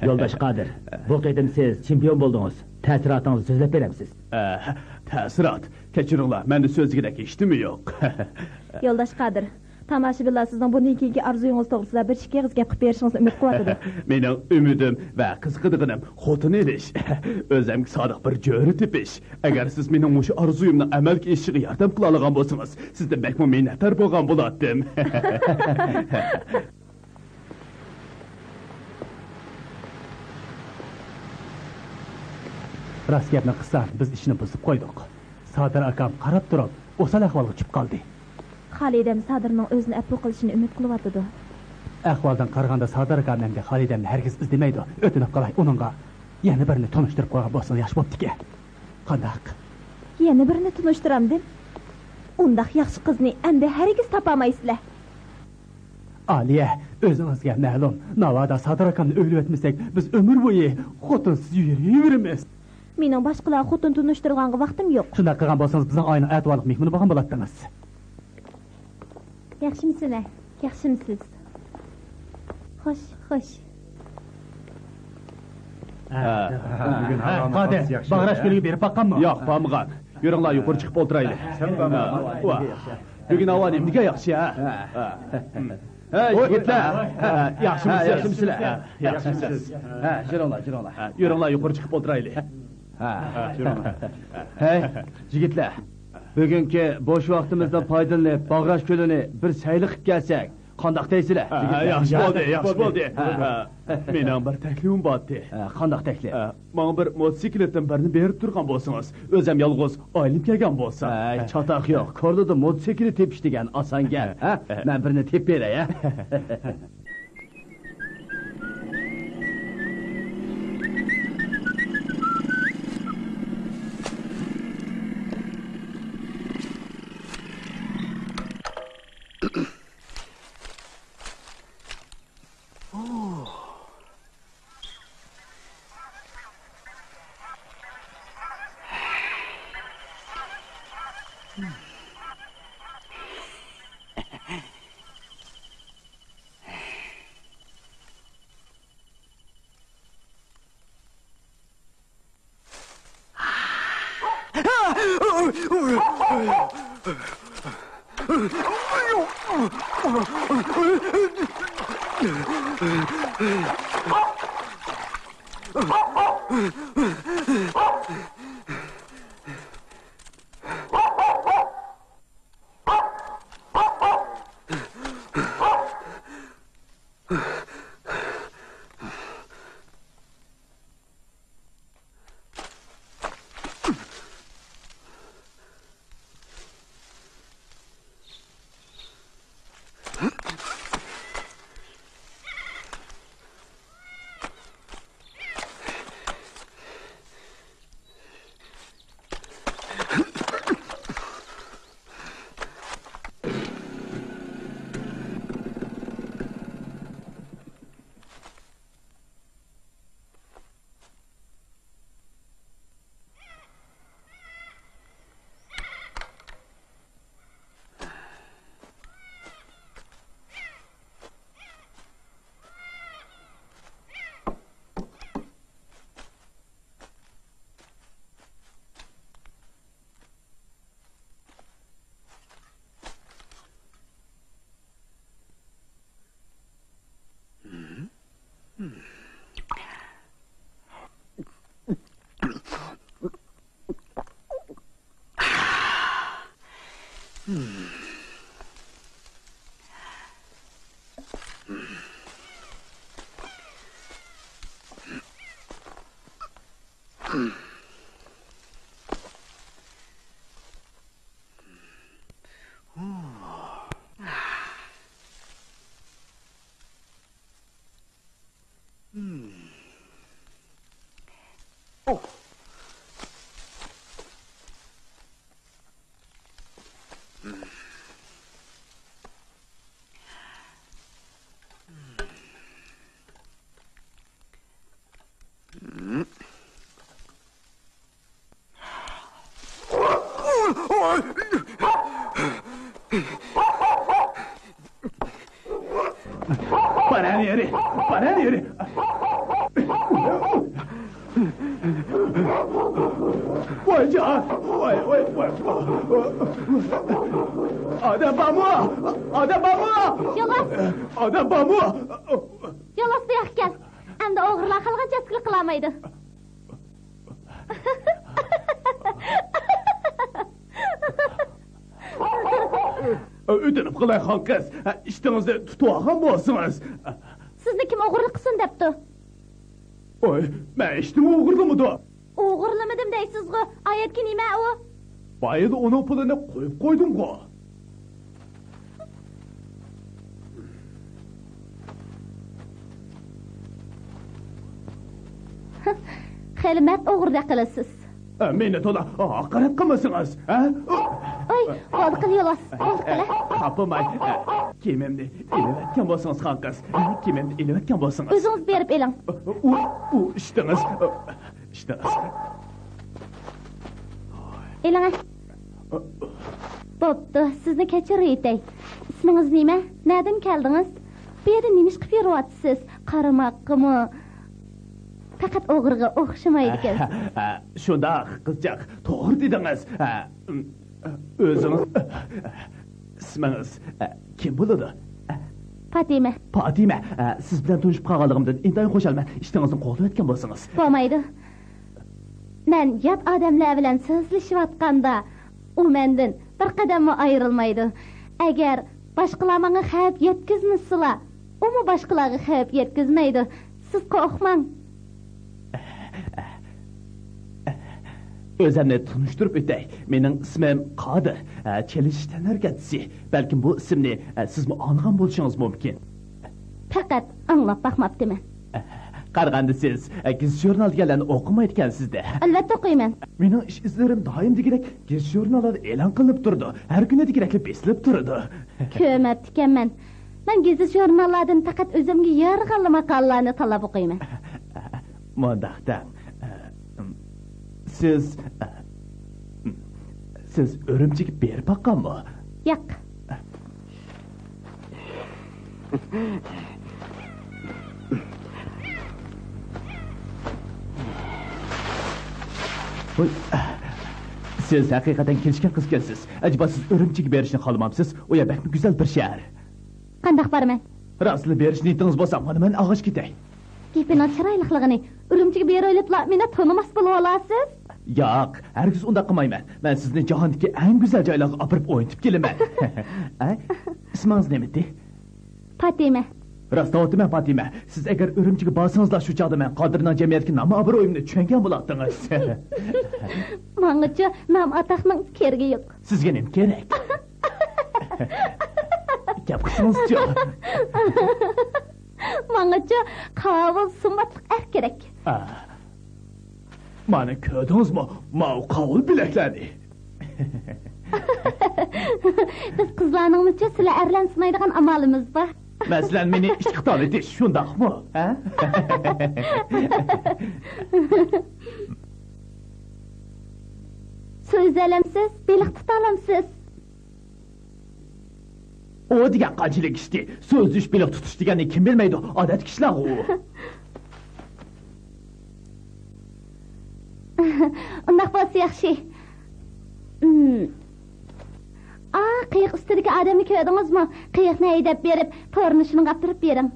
يولداش قادىر، بۇ قېتىم سىز چېمپىيون بولدىڭىز. تەسىراتىڭىزنى سۆزلەپ بېرەمسىز؟ ئە، تەسىرات؟ كەچۈرۈڭلار، مەندە سۆزلىگۈدەك ھېچنېمە يوق. يولداش قادىر، تاماشىبىنلار سىزنىڭ بۇندىن كېيىنكى ئارزۇيىڭىز توغرىسىدا بىر ئىككى ئېغىز گەپ قىلىپ بېرىشىڭىزنى ئۈمىد قىلىۋاتىدۇ. مېنىڭ ئۈمىدىم ۋە قىزىقىدىغىنىم خوتۇن ئېلىش. ئۆزۈمگە سادىق بىر جۆرە تېپىش. ئەگەر سىز مېنىڭ مۇشۇ ئارزۇيۇمنىڭ ئەمەلگە ئېشىشىغا ياردەم قىلالىغان بولسىڭىز، سىزدىن بەكمۇ مىننەتدار بولغان بولاتتىم. راست گەپنى قىلسا، بىز ئىشنى بۇزۇپ قويدۇق. سادىر ئاكام قاراپ تۇرۇپ، ئوسال ئەھۋالغا چۈشۈپ قالدى. خالىدەم سادىرنىڭ ئۆزىنى ئەپۇ قىلىشىنى ئۈمىد قىلىۋاتىدۇ. ئەھۋالدىن قارىغاندا، سادىر ئاكام ئەمدى خالىدەمنى ھەرگىز ئىزدىمەيدۇ. ئۆتۈنۈپ قالاي، ئۇنىڭغا يەنە بىرنى تونۇشتۇرۇپ قويغان بولسىڭىز ياخشى بوپتىكەن. قانداق؟ يەنە بىرنى تونۇشتۇرامدىم؟ ئۇنداق ياخشى قىزنى ئەمدى ھەرگىز تاپالمايسىلەر. ئالىيە، ئۆزىڭىزگە مەلۇم، ناۋادا سادىر ئاكامنى ئۆيلىۋەتمىسەك، بىز ئۆمۈر بويى خوتۇنسىز يۈرۈۋېرىمىز. مېنىڭ باشقىلارغا خوتۇن تونۇشتۇرغانغا ۋاقتىم يوق. شۇنداق قىلغان بولسىڭىز، بىزنىڭ ئائىلىنىڭ ئەتىۋارلىق مېھمىنى بولغان بولاتتىڭىز. ياخشىمۇسىلەر؟ ياخشىمۇسىز؟ خوش، خوش. ھە، ھە، قادىر، باغراش كۆلىگە بېرىپ باققانمۇ؟ ياق، بارمىغان. يۈرۈڭلار، يۇقىرى چىقىپ ئولتۇرايلى. ھە، ۋاھ. بۈگۈن ھاۋا نېمىدېگەن ياخشى، ھە؟ ھە. ھە، يىگىتلەر. ھە، ياخشىمۇسىز؟ ياخشىمۇسىلەر؟ ھە، ياخشىمۇسىز؟ ھە، يۈرۈڭلار، يۈرۈڭلار. ھە، يۈرۈڭلار، يۇقىرى چىقىپ ئولتۇرايلى. ھە، يۈرۈڭلار. ھەي، يىگىتلەر، بۈگۈنكى بوش ۋاقتىمىزدىن پايدىلىنىپ، باغراش كۆلىنى بىر سەيلە قىلىپ كەلسەك، قانداق دەيسىلەر؟ ھە، ياخشى بولدى، ياخشى بولدى. ھە. مېنىڭ بىر تەكلىپىم بارتى. ھە، قانداق تەكلىپ؟ ھە، ماڭا بىر موتوسىكلىتتىن بىرنى بېرىپ تۇرغان بولسىڭىز، ئۆزەم يالغۇز ئايلىنىپ كەلگەن بولسام. ھەي، چاتاق يوق. كورلىدا موتوسىكلىت تېپىش دېگەن ئاسان گەپ، ھە؟ مەن بىرنى تېپىپ بېرەي، ھە؟ بارار يېرى، بارار يېرى. ۋايجان، ۋاي، ۋاي، ۋاي. ئادەم بارمۇ؟ ئادەم بارمۇ؟ يولۋاس! ئادەم بارمۇ؟ يولۋاس، بۇ ياققا كەل. ئەمدى ئوغرىلار قالغان چەتكىلىك قىلالمايدۇ. ئۆتۈنۈپ قالاي، خان قىز، ئىشتىڭىزنى تۇتۇۋالغان بولسىڭىز. سىزنى كىم ئوغرىلىق قىلسۇن دەپتۇ؟ ۋاي، مەن ھېچنېمە ئوغرىلىمىدىم. ئوغرىلىمىدىم دەيسىزغۇ، ئايەتكە نېمە ئۇ؟ بايىلا ئۇنىڭ پۇلىنى قويۇپ قويدۇمغۇ. خېلى مەرد ئوغرىدەك قىلىسىز. مېنى تولا ھاقارەت قىلمىسىڭىز، ھە؟ ئوي، بولدى قىل يولۋاس، بولدى قىل. خاپىماي، كىيىمىمنى ئېلىۋەتكەن بولسىڭىز، خان قىز. كىيىمىمنى ئېلىۋەتكەن بولسىڭىز. ئۆزىڭىز بېرىپ ئېلىڭ. ئۇ، ئۇ ئىشتىڭىز. ئىشتىڭىز. ئېلىڭە. بوپتۇ، سىزنى كەچۈرۈۋېتەي. ئىسمىڭىز نېمە؟ نەدىن كەلدىڭىز؟ بۇ يەردە نېمە ئىش قىلىپ يۈرۈۋاتىسىز؟ قارىماققىمۇ؟ پەقەت ئوغرىغا ئوخشىمايدىكەنسىز. شۇنداق، قىزچاق، توغرا دېدىڭىز. ئۆزىڭىز، ئىسمىڭىز كىم بولىدۇ؟ پاتىمە. پاتىمە، سىز بىلەن تونۇشۇپ قالغانلىقىمدىن ئىنتايىن خۇشالمەن. ئىشتىڭىزنى قوغدىۋەتكەن بولسىڭىز. بولمايدۇ. مەن يات ئادەملەر بىلەن سۆزلىشىۋاتقاندا، ئۇ مەندىن بىر قەدەممۇ ئايرىلمايدۇ. ئەگەر باشقىلار ماڭا خەۋپ يەتكۈزمىسىلا، ئۇمۇ باشقىلارغا خەۋپ يەتكۈزمەيدۇ. سىز قورقماڭ. ئۆزۈمنى تونۇشتۇرۇپ ئۆتەي. مېنىڭ ئىسمىم قادىر. چېلىشىش تەنھەرىكەتچىسى. بەلكىم بۇ ئىسىمنى سىزمۇ ئاڭلىغان بولۇشىڭىز مۇمكىن. پەقەت ئاڭلاپ باقماپتىمەن. قارىغاندا سىز گېزىت-ژۇرنال دېگەنلەرنى ئوقۇمايدىكەنسىز-دە. ئەلۋەتتە ئوقۇيمەن. مېنىڭ ئىش ئىزلىرىم دائىم دېگۈدەك گېزىت-ژۇرناللاردا ئېلان قىلىنىپ تۇرىدۇ. ھەر كۈنى دېگۈدەكلا بېسىلىپ تۇرىدۇ. كۆرمەپتىكەنمەن. مەن گېزىت-ژۇرناللاردىن پەقەت ئۆزۈمگە يارىغانلا ماقالىلەرنى تاللاپ ئوقۇيمەن. مۇنداق دەڭ. سىز، سىز ئۈرۈمچىگە بېرىپ باققانمۇ؟ ياق. ۋوي، سىز ھەقىقەتەن كېلىشكەن قىز ئىكەنسىز. ئەجەبا سىز ئۈرۈمچىگە بېرىشنى خالىمامسىز؟ ئۇ يەر بەكمۇ گۈزەل بىر شەھەر. قانداق بارىمەن؟ راستلا بېرىش نىيىتىڭىز بولسا، مانا مەن ئاغاچ كېتەي. گېپىنىڭ چىرايلىقلىقىنى، ئۈرۈمچىگە بېرىۋېلىپلا مېنى تونۇماس بولۇۋالارسىز. ياق، ھەرگىز ئۇنداق قىلمايمەن. مەن سىزنى جاھاندىكى ئەڭ گۈزەل جايلارغا ئاپىرىپ ئوينىتىپ كېلىمەن. ئە؟ ئىسمىڭىز نېمىدى؟ پاتىمە. راست دەۋاتىمەن، پاتىمە. سىز ئەگەر ئۈرۈمچىگە بارسىڭىزلا، شۇ چاغدا مەن قادىرنىڭ جەمئىيەتتىكى نام-ئابرۇيۇمنى چۈشەنگەن بولاتتىڭىز. ماڭىچۇ نام-ئاتاقنىڭ كېرىكى يوق. سىزگە نېمە كېرەك؟ گەپ قىلسىڭىزچۇ؟ ماڭىچۇ قاۋۇل سۇماتلىق ئەر كېرەك. ئا. مانا كۆردىڭىزمۇ ماۋۇ قاۋۇل بىلەكلەرنى؟ بىز قىزلارنىڭمۇچۇ سىلەر ئەرلەرنى سىنايدىغان ئامالىمىز بار. مەسىلەن، مېنى ئىشقا تالىۋېتىش، شۇنداقمۇ؟ ھە؟ سۇ ئۈزەلەمسىز؟ بېلىق تۇتالامسىز؟ ئۇ دېگەن قانچىلىك ئىشتى. سۇ ئۈزۈش، بېلىق تۇتۇش دېگەننى كىم بىلمەيدۇ؟ ئادەتتىكى ئىشلارغۇ ئۇ. ئۇنداق بولسا ياخشى. ئا، قېيىق ئۈستىدىكى ئادەمنى كۆردىڭىزمۇ؟ قېيىقنى ھەيدەپ بېرىپ، تورنى شۇنىڭغا ئاپىرىپ بېرىڭ.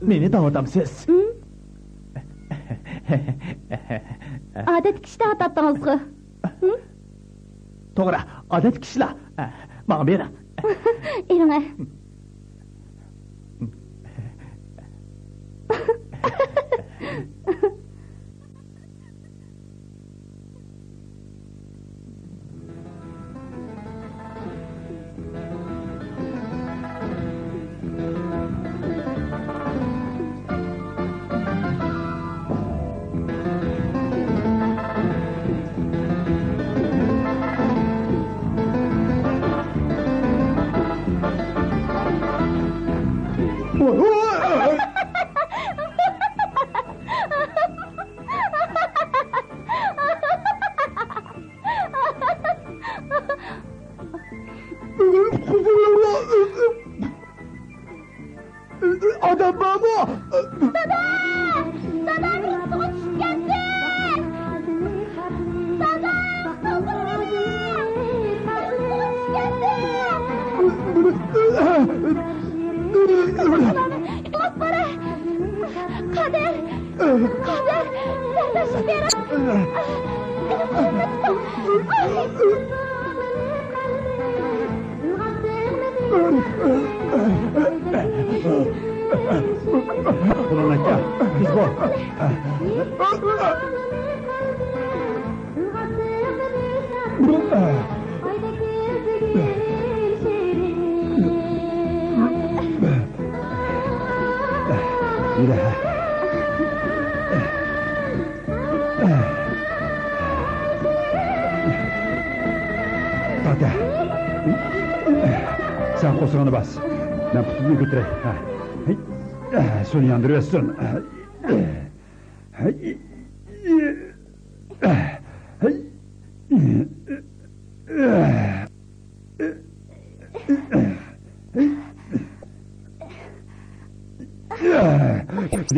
مېنى دەۋاتامسىز؟ ئادەتتىكى ئىشتا ئاتاتتىڭىزغۇ؟ توغرا، ئادەتتىكى ئىشلا. ماڭا بېرىڭ. ئېلىڭە. ئادەم بارمۇ؟ دادا! دادا، بىز سۇغا چۈشۈپ كەتتۇق! دادا، قۇتۇلدۇرۇڭ! بىز سۇغا چۈشۈپ كەتتۇق! ئىخلاس بارا! قادىر! قادىر! ياردەملىشىپ بېرىڭ! بۇلۇڭ ئاكا، تېز بول. يۈرە. تارتە. سەن قورسىقىنى باس. مەن پۇتۇمنى كۆتۈرەي. ھە. سۇنى ياندۇرۇۋەتسۇن.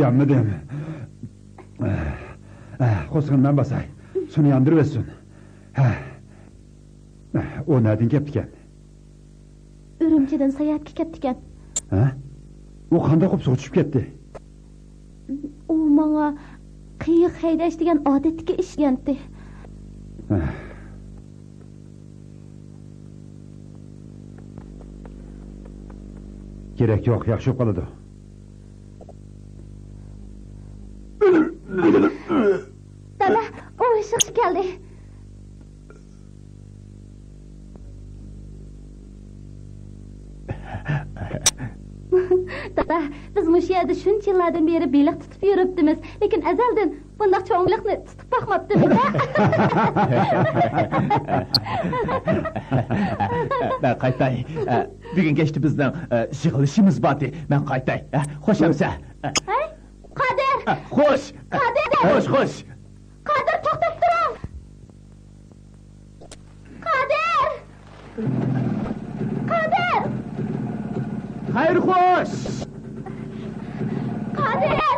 يانمىدىم. قورسىقىنى مەن باساي. سۇنى ياندۇرۇۋەتسۇن. ھە. ئۇ نەدىن كەپتىكەن؟ ئۈرۈمچىدىن ساياھەتكە كەپتىكەن. ھە؟ ئۇ قانداق بولۇپ سۇغا چۈشۈپ كەتتى؟ ئۇ ماڭا قېيىق ھەيدەش دېگەن ئادەتتىكى ئىش دېگەنتى. كېرەك يوق، ياخشى بولۇپ قالىدۇ. دادا، ئۇ ئىششىق كەلدى. دادا، بىز مۇشۇ يەردە شۇنچە يىللاردىن بېرى بېلىق تۇتۇپ يۈرۈپتىمىز، لېكىن ئەزەلدىن بۇنداق چوڭ بېلىقنى تۇتۇپ باقماپتىمىز-دە. مەن قايتاي. بۈگۈن كەچتە بىزنىڭ يىغىلىشىمىز بارتى. مەن قايتاي. خوش ئەمىسە. ھەي، قادىر! خوش! قادىر! خوش، خوش! قادىر، توختاپ تۇرۇڭ! قادىر! قادىر! خەير خوش! قادىر!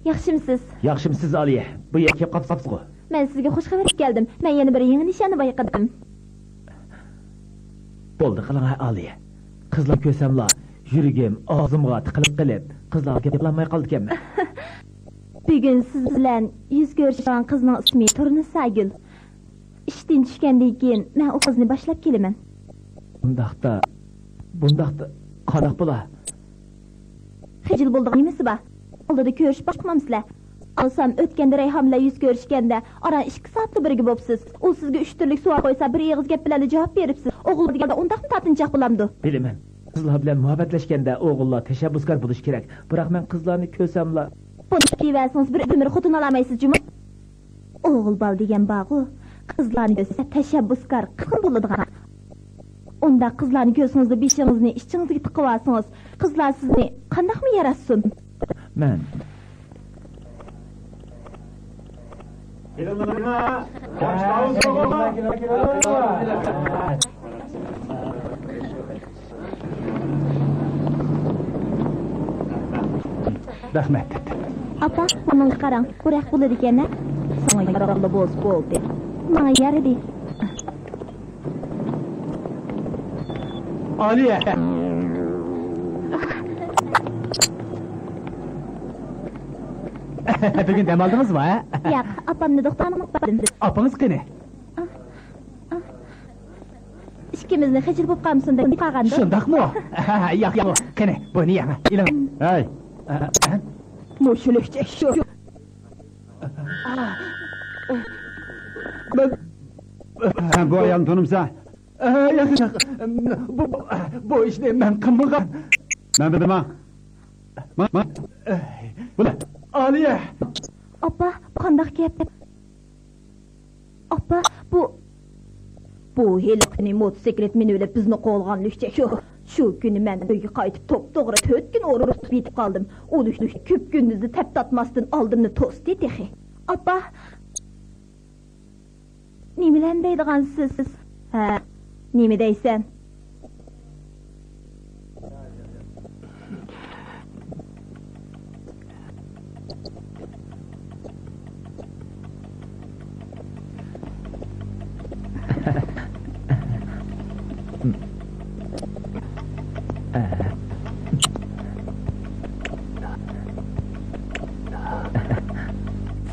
ياخشىمسىز؟ ياخشىمسىز، ئالىيە؟ بۇ يەرگە كېلىپ قاپسىزغۇ؟ مەن سىزگە خۇش خەۋەر ئېلىپ كەلدىم. مەن يەنە بىر يېڭى نىشاننى بايقىدىم. بولدى قىلىڭ، ھە، ئالىيە. قىزلار كۆرسەملا، يۈرىكىم ئاغزىمغا تىقىلىپ قېلىپ، قىزلارغا گەپ قىلالماي قالىدىكەنمەن. بۈگۈن سىز بىلەن يۈز كۆرۈشىدىغان قىزنىڭ ئىسمى تۇرنىساگۈل. ئىشتىن چۈشكەندىن كېيىن مەن ئۇ قىزنى باشلاپ كېلىمەن. ئۇنداقتا، بۇنداقتا قانداق بولا؟ خىجىل بولىدىغان نېمىسى بار؟ ئالدىدا كۆرۈشۈپ باقمامسىلەر؟ ئالسام، ئۆتكەندە رەيھان بىلەن يۈز كۆرۈشكەندە ئاران ئىككى سائەتلا بىرگە بوپسىز. ئۇ سىزگە ئۈچ تۈرلۈك سوئال قويسا، بىر ئېغىز گەپ بىلەنلا جاۋاب بېرىپسىز. ئوغۇللار دېگەندە ئۇنداقمۇ تارتىنچاق بولامدۇ؟ بىلىمەن. قىزلار بىلەن مۇھەببەتلەشكەندە ئوغۇللار تەشەببۇسكار بولۇشى كېرەك. بىراق مەن قىزلارنى كۆرسەملا. بۇنى دېيىۋەرسىڭىز، بىر ئۆمۈر خوتۇن ئالالمايسىز جۇمۇ. ئوغۇل بالا دېگەن بارغۇ، قىزلارنى كۆرسە تەشەببۇسكار، قىزغىن بولىدىغان. ئۇنداق قىزلارنى كۆرسىڭىزلا بېشىڭىزنى ئىچىڭىزگە تىقىۋالسىڭىز، قىزلار سىزنى قانداقمۇ ياراتسۇن؟ مەن. رەھمەت. ئاپا، بۇنىڭغا قاراڭ، بۇ رەق بولىدىكەن-ھە. ساڭا يارىغانلا بولسا بولدى. ماڭا يارىدى. ئالىيە! بۈگۈن دەم ئالدىڭىزمۇ، ھە؟ ياق، ئاپامنى دوختۇرخانىغا ئاپاردىم. ئاپىڭىز قېنى؟ ئىككىمىزنى خىجىل بولۇپ قالمىسۇن دەپ قالغاندۇ. شۇنداقمۇ؟ ياق، ياق. قېنى، بۇنى يەڭ. ئېلىڭ. ھەي. مۇشۇ لۈكچەك شۇ. مەن، بۇ ئايالنى تونۇمسەن؟ ياق، ياق. بۇ، بۇ ئىشنى مەن قىلمىغان. مەن بىلىمەن. ما، ما. بۇلار. ئالىيە. ئاپا، قانداق گەپ؟ ئاپا، بۇ، بۇ ھېلىقىنى موتوسىكلىت مىنىۋېلىپ بىزنى قوغلىغان لۈكچەك شۇ. شۇ كۈنى مەن ئۆيگە قايتىپ توپتوغرا تۆت كۈن ئورۇق تۇتۇپ يېتىپ قالدىم. ئۇ لۈكچەك كۈپ كۈندۈزدە تەپ تارتماستىن ئالدىمنى توستى تېخى. ئاپا، نېمىلەرنى دەيدىغانسىز؟ ھە، نېمە دەيسەن؟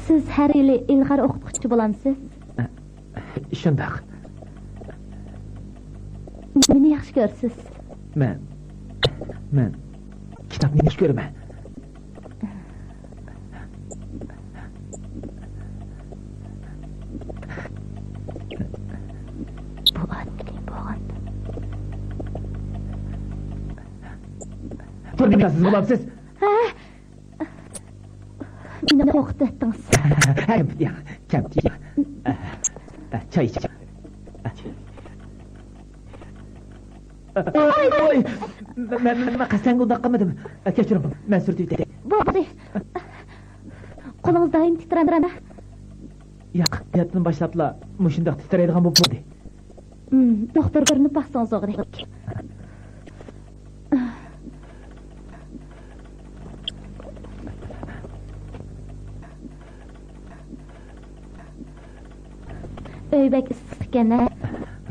سىز ھەر يىلى ئىلغار ئوقۇتقۇچى بولامسىز؟ شۇنداق. نېمىنى ياخشى كۆرىسىز؟ مەن، مەن كىتابنى ياخشى كۆرىمەن. بۇ ئاددىي بولغان. تۇرنى سىز بولامسىز؟ ھە؟ مېنى قورقۇتۇۋەتتىڭىز. كەمپۈت يەڭ، كەمپۈت يەڭ. چاي ئىچىڭ. ۋاي، ۋاي. مەن، مەن، مەن قەستەن ئۇنداق قىلمىدىم. كەچۈرۈڭ، مەن سۈرتۈۋېتەي. بولدى. قولىڭىز دائىم تىترەمدۇ؟ ياق، نىيەتتىن باشلاپلا مۇشۇنداق تىترەيدىغان بولۇپ قالدى. مم، دوختۇرغا كۆرۈنۈپ باقسىڭىز ئوغرى. ئۆي بەك ئىسسىق ئىكەن ھە.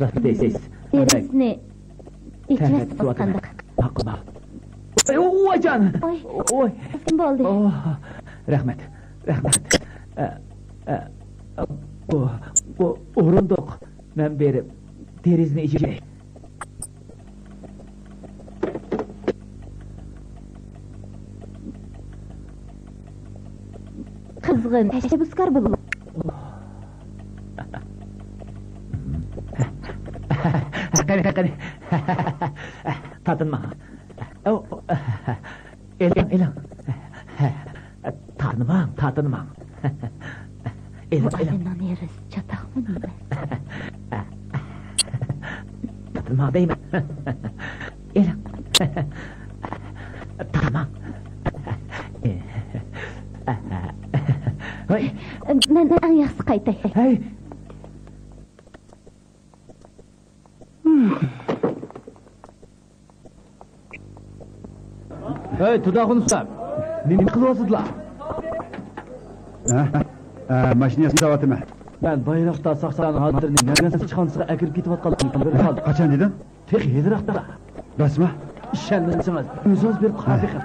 راست دەيسىز. دېرىزىنى ئېچىۋەتسىڭىز قانداق؟ ماقۇل، ماقۇل. ۋايجان! ئوي. ئوي. بولدى. ئوھ، رەھمەت، رەھمەت. ئە، ئە، بۇ، بۇ ئورۇندۇق. مەن بېرىپ دېرىزىنى ئېچىپ. قىزغىن تەشەببۇسكار بولۇڭ. قېنى، قېنى. تارتىنماڭ. ئېلىڭ، ئېلىڭ. تارتىنماڭ، تارتىنماڭ. ئېلىڭ، ئېلىڭ. ئادەمنىڭ نېرىسى چاتاقمۇ نېمە؟ تارتىنماڭ دەيمەن. ئېلىڭ. تارتىنماڭ. ھوي. مەن ئەڭ ياخشىسى قايتاي. ھەي. ئەي، تۇداخۇن ئۇستام، نېمە قىلىۋاتىسىزلار؟ ھە؟ ھە، ماشىنا ياساۋاتىمەن. مەن بايراقتا ساقچىلارنىڭ ھالەتلىرىنى مەركەز ئىشخانىسىغا ئەكىرىپ كېتىۋاتقانلىقىنى بىلىپ قالدىم. قاچان دېدىڭ؟ تېخى ھېلىراقتا. راستمۇ؟ ئىشەنمىسىڭىز، ئۆزىڭىز بېرىپ قاراپ بېقىڭ.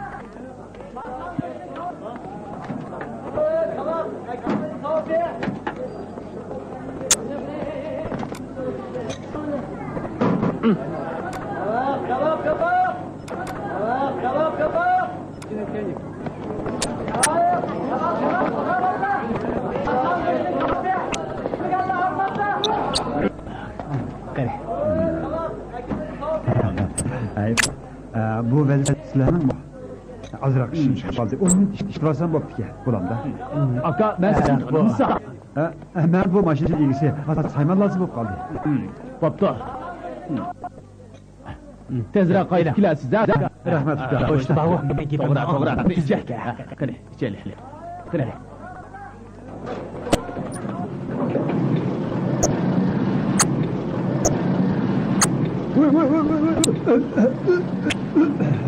قېنى. ئەي، ئە، بۇ ۋەزىپە سىلەرنىڭمۇ؟ ئازراق ئىشىم چىقىپ قالدى. ئون مىنۇت ئىشلىۋالسام بوپتىكەن، بولامدا. ئاكا، مەن سىزنى ئە، بۇ، ئە، ئە، مەن بۇ ماشىنا ئىگىسى، سايمان لازىم بولۇپ قالدى. بوپتۇ. تېزرەك قايتىپ كېلەرسىز، ھە؟ رەھمەت، ئۇكا. توغرا، توغرا. قېنى، ئىچەيلى. قېنى.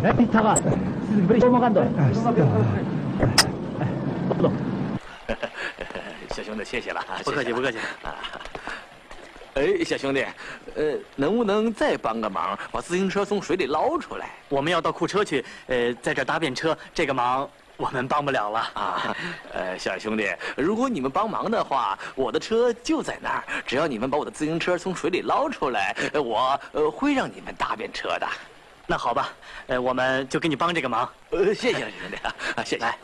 ھەي، تاغا، سىزگە بىر ئىش بولمىغاندۇ؟ شۇنداق، شۇنداق. 不客气，不客气。 哎，小兄弟，呃，能不能再帮个忙，把自行车从水里捞出来？我们要到库车去，呃，在这儿搭便车，这个忙我们帮不了了。啊，呃，小兄弟，如果你们帮忙的话，我的车就在那儿，只要你们把我的自行车从水里捞出来，呃，我，呃，会让你们搭便车的。那好吧，呃，我们就给你帮这个忙。呃，谢谢了，兄弟啊，谢谢。来。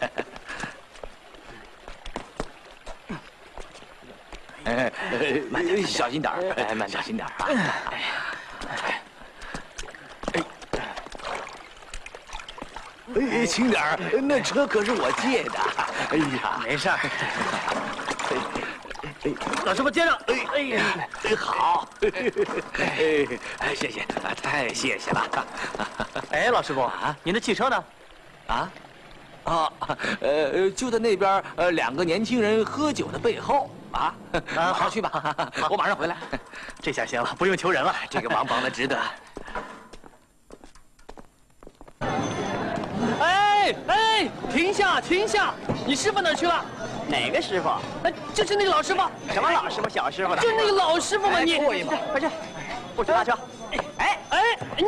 哎，哎，小心点儿，哎，慢点儿，小心点儿啊！哎，哎，哎，轻点儿，那车可是我借的。哎呀，没事儿。哎，哎，老师傅接着。哎，哎呀，哎，好。哎，哎，谢谢，啊，太谢谢了。哎，老师傅，啊？您的汽车呢？ 啊？啊，呃，就在那边儿，呃，两个年轻人喝酒的背后啊。啊，马上去吧，好。我马上回来。这下行了，不用求人了。这个忙帮得值得。哎，哎，停下，停下！你师傅哪儿去了？哪个师傅？哎，就是那个老师傅。什么老师傅、小师傅的？就那个老师傅嘛，哎，你。过一会儿，快去，不许搭车。 哎，哎，你，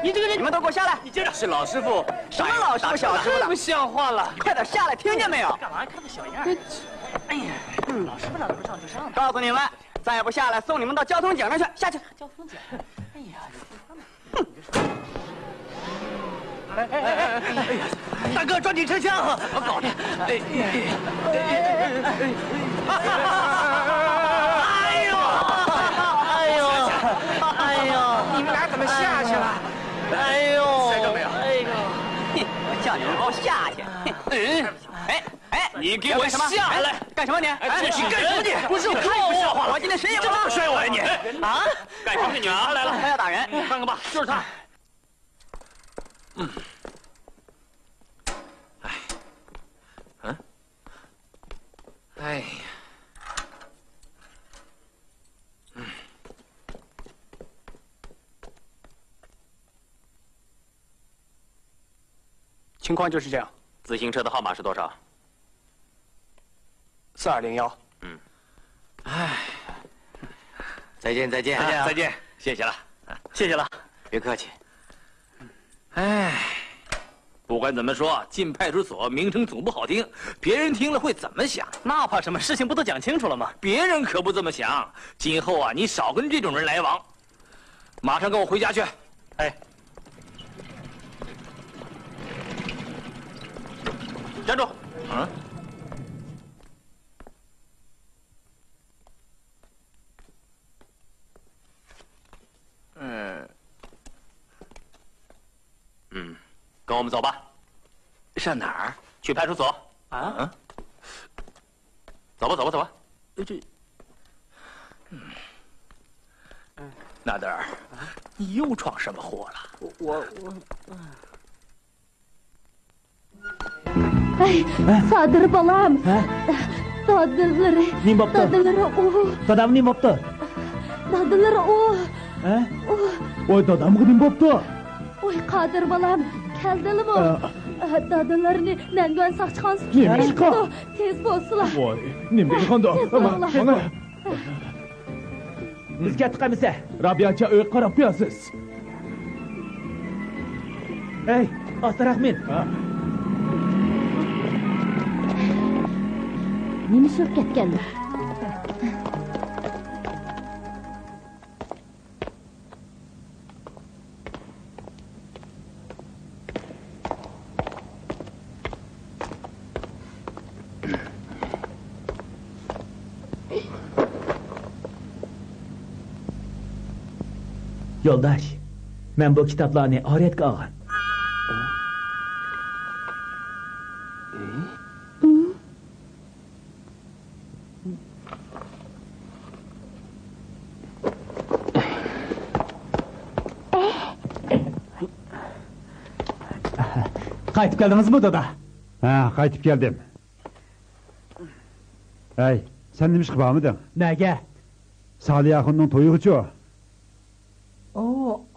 你这个人，你们都给我下来！你这是老师傅，什么老师傅、小师傅的？太不像话了！快点下来，听见没有？干嘛看个小样儿？哎呀，老师傅让怎么上就上。告诉你们，再不下来，送你们到交通警那儿去，下去。交通警？哎呀，你说他们，哎，哎，哎，哎，哎呀，大哥，抓紧车厢啊！怎么搞的？哎，哎，哎，哎，哎呦，哎呦，哎呦，你们俩怎么下去了？哎呦，摔着没有？哎呦，哼，我叫你们给我下去！哎，哎，哎，你给我下来！干什么你？哎，这是干什么你？不是我，太不像话了！我今天谁也不打！你这么摔我呀你？啊？干什么你啊？来了，他要打人。看看吧，就是他。 嗯。哎。嗯？哎呀。嗯。情况就是这样。自行车的号码是多少？四二零幺。嗯。唉。再见，再见。再见啊。再见，谢谢了。谢谢了。别客气。唉，不管怎么说，进派出所名声总不好听，别人听了会怎么想？那怕什么？事情不都讲清楚了吗？别人可不这么想。今后啊，你少跟这种人来往。 马上跟我回家去。哎，站住！嗯？嗯，嗯，跟我们走吧。上哪儿？去派出所。啊？嗯？ 走吧，走吧，走吧。呃，这，嗯，嗯。纳德尔，啊？你又闯什么祸了？我，我，我，嗯。 ئەي، سادىر بالام! ھە؟ دادىلىرى، نېمە بوپتۇ؟ دادىلىرى ئۇ. دادام نېمە بوپتۇ؟ دادىلىرى ئۇ. ھە؟ ئۇ. ۋاي، دادامغا نېمە بوپتۇ؟ ۋاي، قادىر بالام، كەلدىلىمۇ؟ ئە، ھەتتا دادىلىرىنى نەندۇەن ساقچىخانىسىغا نېمە ئىشقا؟ تېز بولسىلا. ۋاي، نېمە بولغاندۇ؟ تېز بولغىلا. مانا. بىز كەتتۇق ئەمىسە. رابىيەجان، ئۆيگە قاراپ قويارسىز. ھەي، ئاستىراق مىن. نېمە ئىش بولۇپ كەتكەندۇ؟ يولداش، مەن بۇ كىتابلارنى ئارىيەتكە ئالغان. قايتىپ كەلدىڭىزمۇ، دادا؟ ھە، قايتىپ كەلدىم. ھەي، سەن نېمىشقا بارمىدىڭ؟ نەگە؟ سالىيە ئاخۇننىڭ تويىغىچۇ؟ ئو،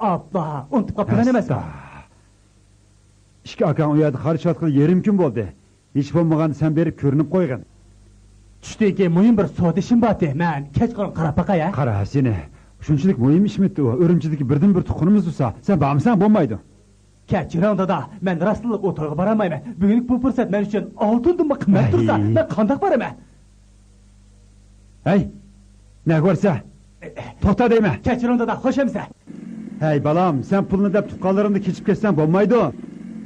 ئاپلا، ئۇنتۇپ قاپتىمەن ئەمەسمۇ؟ ئەستا. ئىككى ئاكاڭ ئۇ يەردە قارشى ئاتقىلى يېرىم كۈن بولدى. ھېچ بولمىغاندا سەن بېرىپ كۆرۈنۈپ قويغىن. چۈشتىن كېيىن مۇھىم بىر سودا ئىشىم بارتى. مەن كەچقۇرۇن قاراپ باقاي، ھە؟ قارا سېنى. شۇنچىلىك مۇھىم ئىشمىتتى ئۇ؟ ئۈرۈمچىدىكى بىردىنبىر تۇغقىنىمىز تۇرسا، سەن بارمىساڭ بولمايدۇ. كەچۈرۈڭ، دادا. مەن راستتىنلا ئۇ تويغا بارالمايمەن. بۈگۈنلۈك بۇ پۇرسەت مەن ئۈچۈن ئالتۇندىنمۇ قىممەت تۇرسا، مەن قانداق بارىمەن؟ ھەي، نەگە بارسا؟ توختا دەيمەن. كەچۈرۈڭ، دادا، خوش ئەمىسە. ھەي، بالام، سەن پۇلنى دەپ تۇغقانلىرىڭنى كېچىپ كەتسەڭ بولمايدۇ.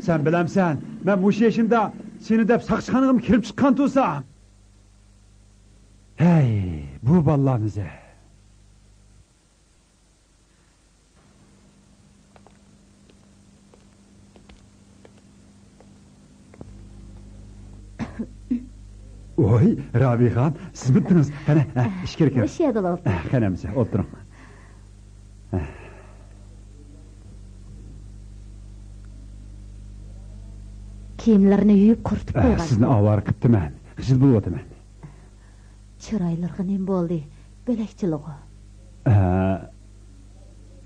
سەن بىلەمسەن، مەن مۇشۇ يېشىمدا سېنى دەپ ساقچىخانىغىمۇ كىرىپ چىققان تۇرسام. ھەي، بۇ بالىلارنى زە. ۋوي، رابىيخان، سىزمىتتىڭىز؟ قېنى، ھە، ئىچكىرى كىرىڭ. مۇشۇ يەردىلا ئولتۇرۇڭ. ھە، قېنى ئەمىسە، ئولتۇرۇڭ. ھە. كىيىملىرىنى يۇيۇپ قۇرۇتۇپ ھە، قويغان. سىزنى ئاۋارە قىپتىمەن. خىجىل بولۇۋاتىمەن. چىرايلىرىغا نېمە بولدى؟ بۆلەكچىلىغۇ؟ ئە،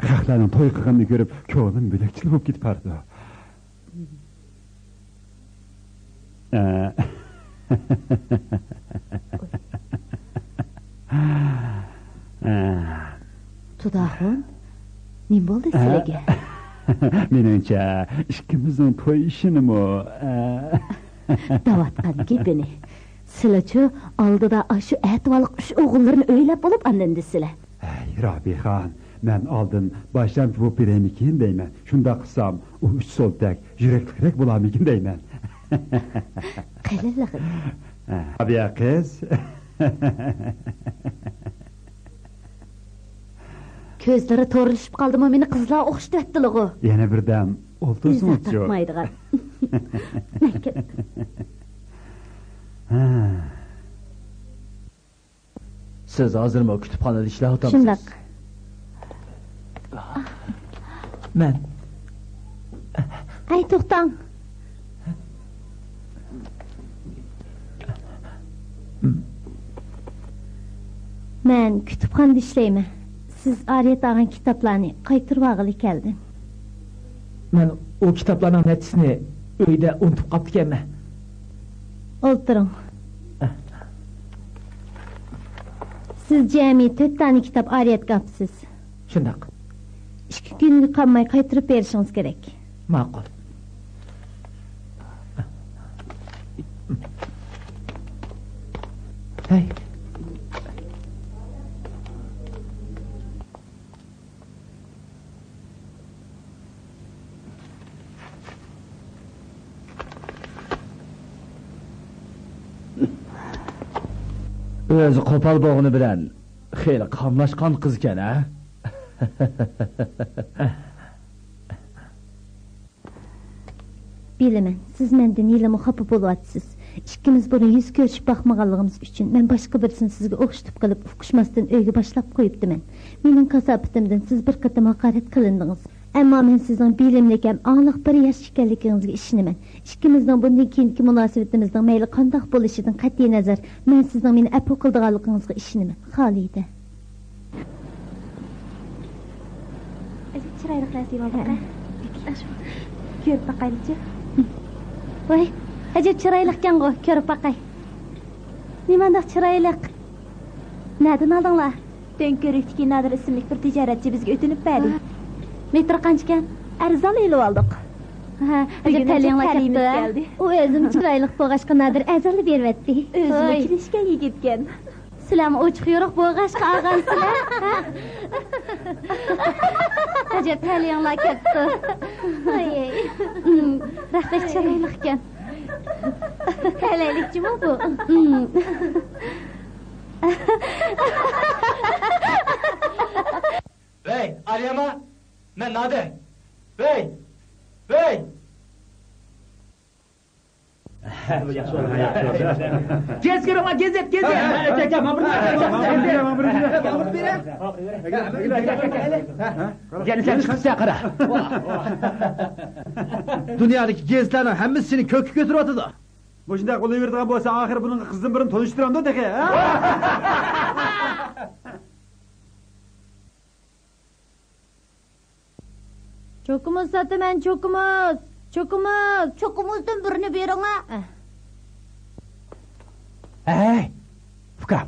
خەقلەرنىڭ توي قىلغىنىنى كۆرۈپ، كۆڭلۈم بۆلەكچىلە بولۇپ كېتىپ بارىدۇ. ئە. ئە. تۇداخۇن، نېمە بولدى سىلىگە؟ مېنىڭچە، ئىككىمىزنىڭ توي ئىشىنىمۇ، ئە. دەۋاتقان گېپىنى. سىلىچۇ ئالدىدا ئاشۇ ئەتىۋارلىق ئۈچ ئوغۇللىرىنى ئۆيلەپ بولۇپ ئاندىن دېسىلە. ھەي، رابىخان، مەن ئالدىن باشلامچى بولۇپ بېرەيمىكىن دەيمەن. شۇنداق قىلسام، ئۇ ئۈچ سولتەك يۈرەكلىكرەك بولارمىكىن دەيمەن. قېلىنلىقى. ھە، رابىيە قىز. كۆزلىرى تورلىشىپ قالدىمۇ، مېنى قىزلار ئوخشىتىۋەتتىلىغۇ. يەنە بىردەم ئولتۇرسىڭىزچۇ؟ ئۆزى تاپمايدىغان. مەن كەتتىم. ھە. سىز ھازىرمۇ كۇتۇپخانىدا ئىشلەۋاتامسىز؟ شۇنداق. مەن. ئەي، توختاڭ. مەن كۇتۇپخانىدا ئىشلەيمەن. سىز ئارىيەت ئالغان كىتابلارنى قايتۇرۇۋالغىلى كەلدىم. مەن ئۇ كىتابلارنىڭ نەچچىسىنى ئۆيدە ئۇنتۇپ قاپتىكەنمەن. ئولتۇرۇڭ. سىز جەمئىي تۆت دانە كىتاب ئارىيەتكە ئاپسىز. شۇنداق. ئىككى كۈنگە قالماي قايتۇرۇپ بېرىشىڭىز كېرەك. ماقۇل. ھەي. ئۆزى قوپال بولغىنى بىلەن خېلى قاملاشقان قىزكەن، ھە؟ بىلىمەن، سىز مەندىن ھېلىمۇ خاپا بولۇۋاتىسىز. ئىككىمىز بۇرۇن يۈز كۆرۈشۈپ باقمىغانلىقىمىز ئۈچۈن، مەن باشقا بىرسىنى سىزگە ئوخشىتىپ قىلىپ، ئۇقۇشماستىن ئۆيگە باشلاپ قويۇپتىمەن. مېنىڭ كاساپىتىمدىن سىز بىر قېتىم ھاقارەت قىلىندىڭىز. ئەمما مەن سىزنىڭ بىلىملىك ھەم ئاڭلىق بىر ياش ئىكەنلىكىڭىزگە ئىشىنىمەن. ئىككىمىزنىڭ بۇندىن كېيىنكى مۇناسىۋىتىمىزنىڭ مەيلى قانداق بولۇشىدىن قەتئىينەزەر، مەن سىزنىڭ مېنى ئەپۇ قىلىدىغانلىقىڭىزغا ئىشىنىمەن. خالىدە. ئەجەب چىرايلىق رەسىم ئالدىڭ-ە. كۆرۈپ باقايلىچۇ. ۋاي، ئەجەب چىرايلىقكەنغۇ، كۆرۈپ باقاي. نېمانداق چىرايلىق؟ نەدىن ئالدىڭلار؟ دۆڭكۆۋرۈكتىكى نادىر ئىسىملىك بىر تىجارەتچى بىزگە ئۆتۈنۈپ بەردى. ھا. مېتىرى قانچىكەن؟ ئەرزانلا ئېلىۋالدۇق. ھە، ئەجەب بۈگۈن تەلىيىڭلار تەلىيىمىز كەپتۇ. كەلدى. ئۇ ئۆزىمۇ چىرايلىق بولغاچقا نادىر ئەرزانلا بېرىۋەتتى. ئۆزىمۇ ھوي. كېلىشكەن يىگىتكەن. سىلەرمۇ ئوچۇق يورۇق بولغاچقا ئالغانسىلەر، ھە؟ ئەجەب تەلىيىڭلار كەپتۇ. ئاي. بەك چىرايلىقكەن. تەلەيلىك جۇمۇ بۇ. ۋەي، ئارىياما، مەن نادىر. ۋەي، ۋەي. گېزىت كۆرۈڭلار، گېزىت، گېزىت. يەنە سەن چىقىپسەن، قارا. دۇنيادىكى گېزىتلەرنىڭ ھەممىسى سېنى كۆككە كۆتۈرۈۋاتىدۇ. مۇشۇنداق بولۇۋېرىدىغان بولسا، ئاخىرى بۇنىڭغا قىزدىن بىرنى تونۇشتۇرامدۇ تېخى، ھە؟ چوكىمۇز ساتىمەن، چوكىمۇز! چوكىمۇز! چوكىمىزدىن بىرنى بېرىڭە! ھەي، ئۇكام،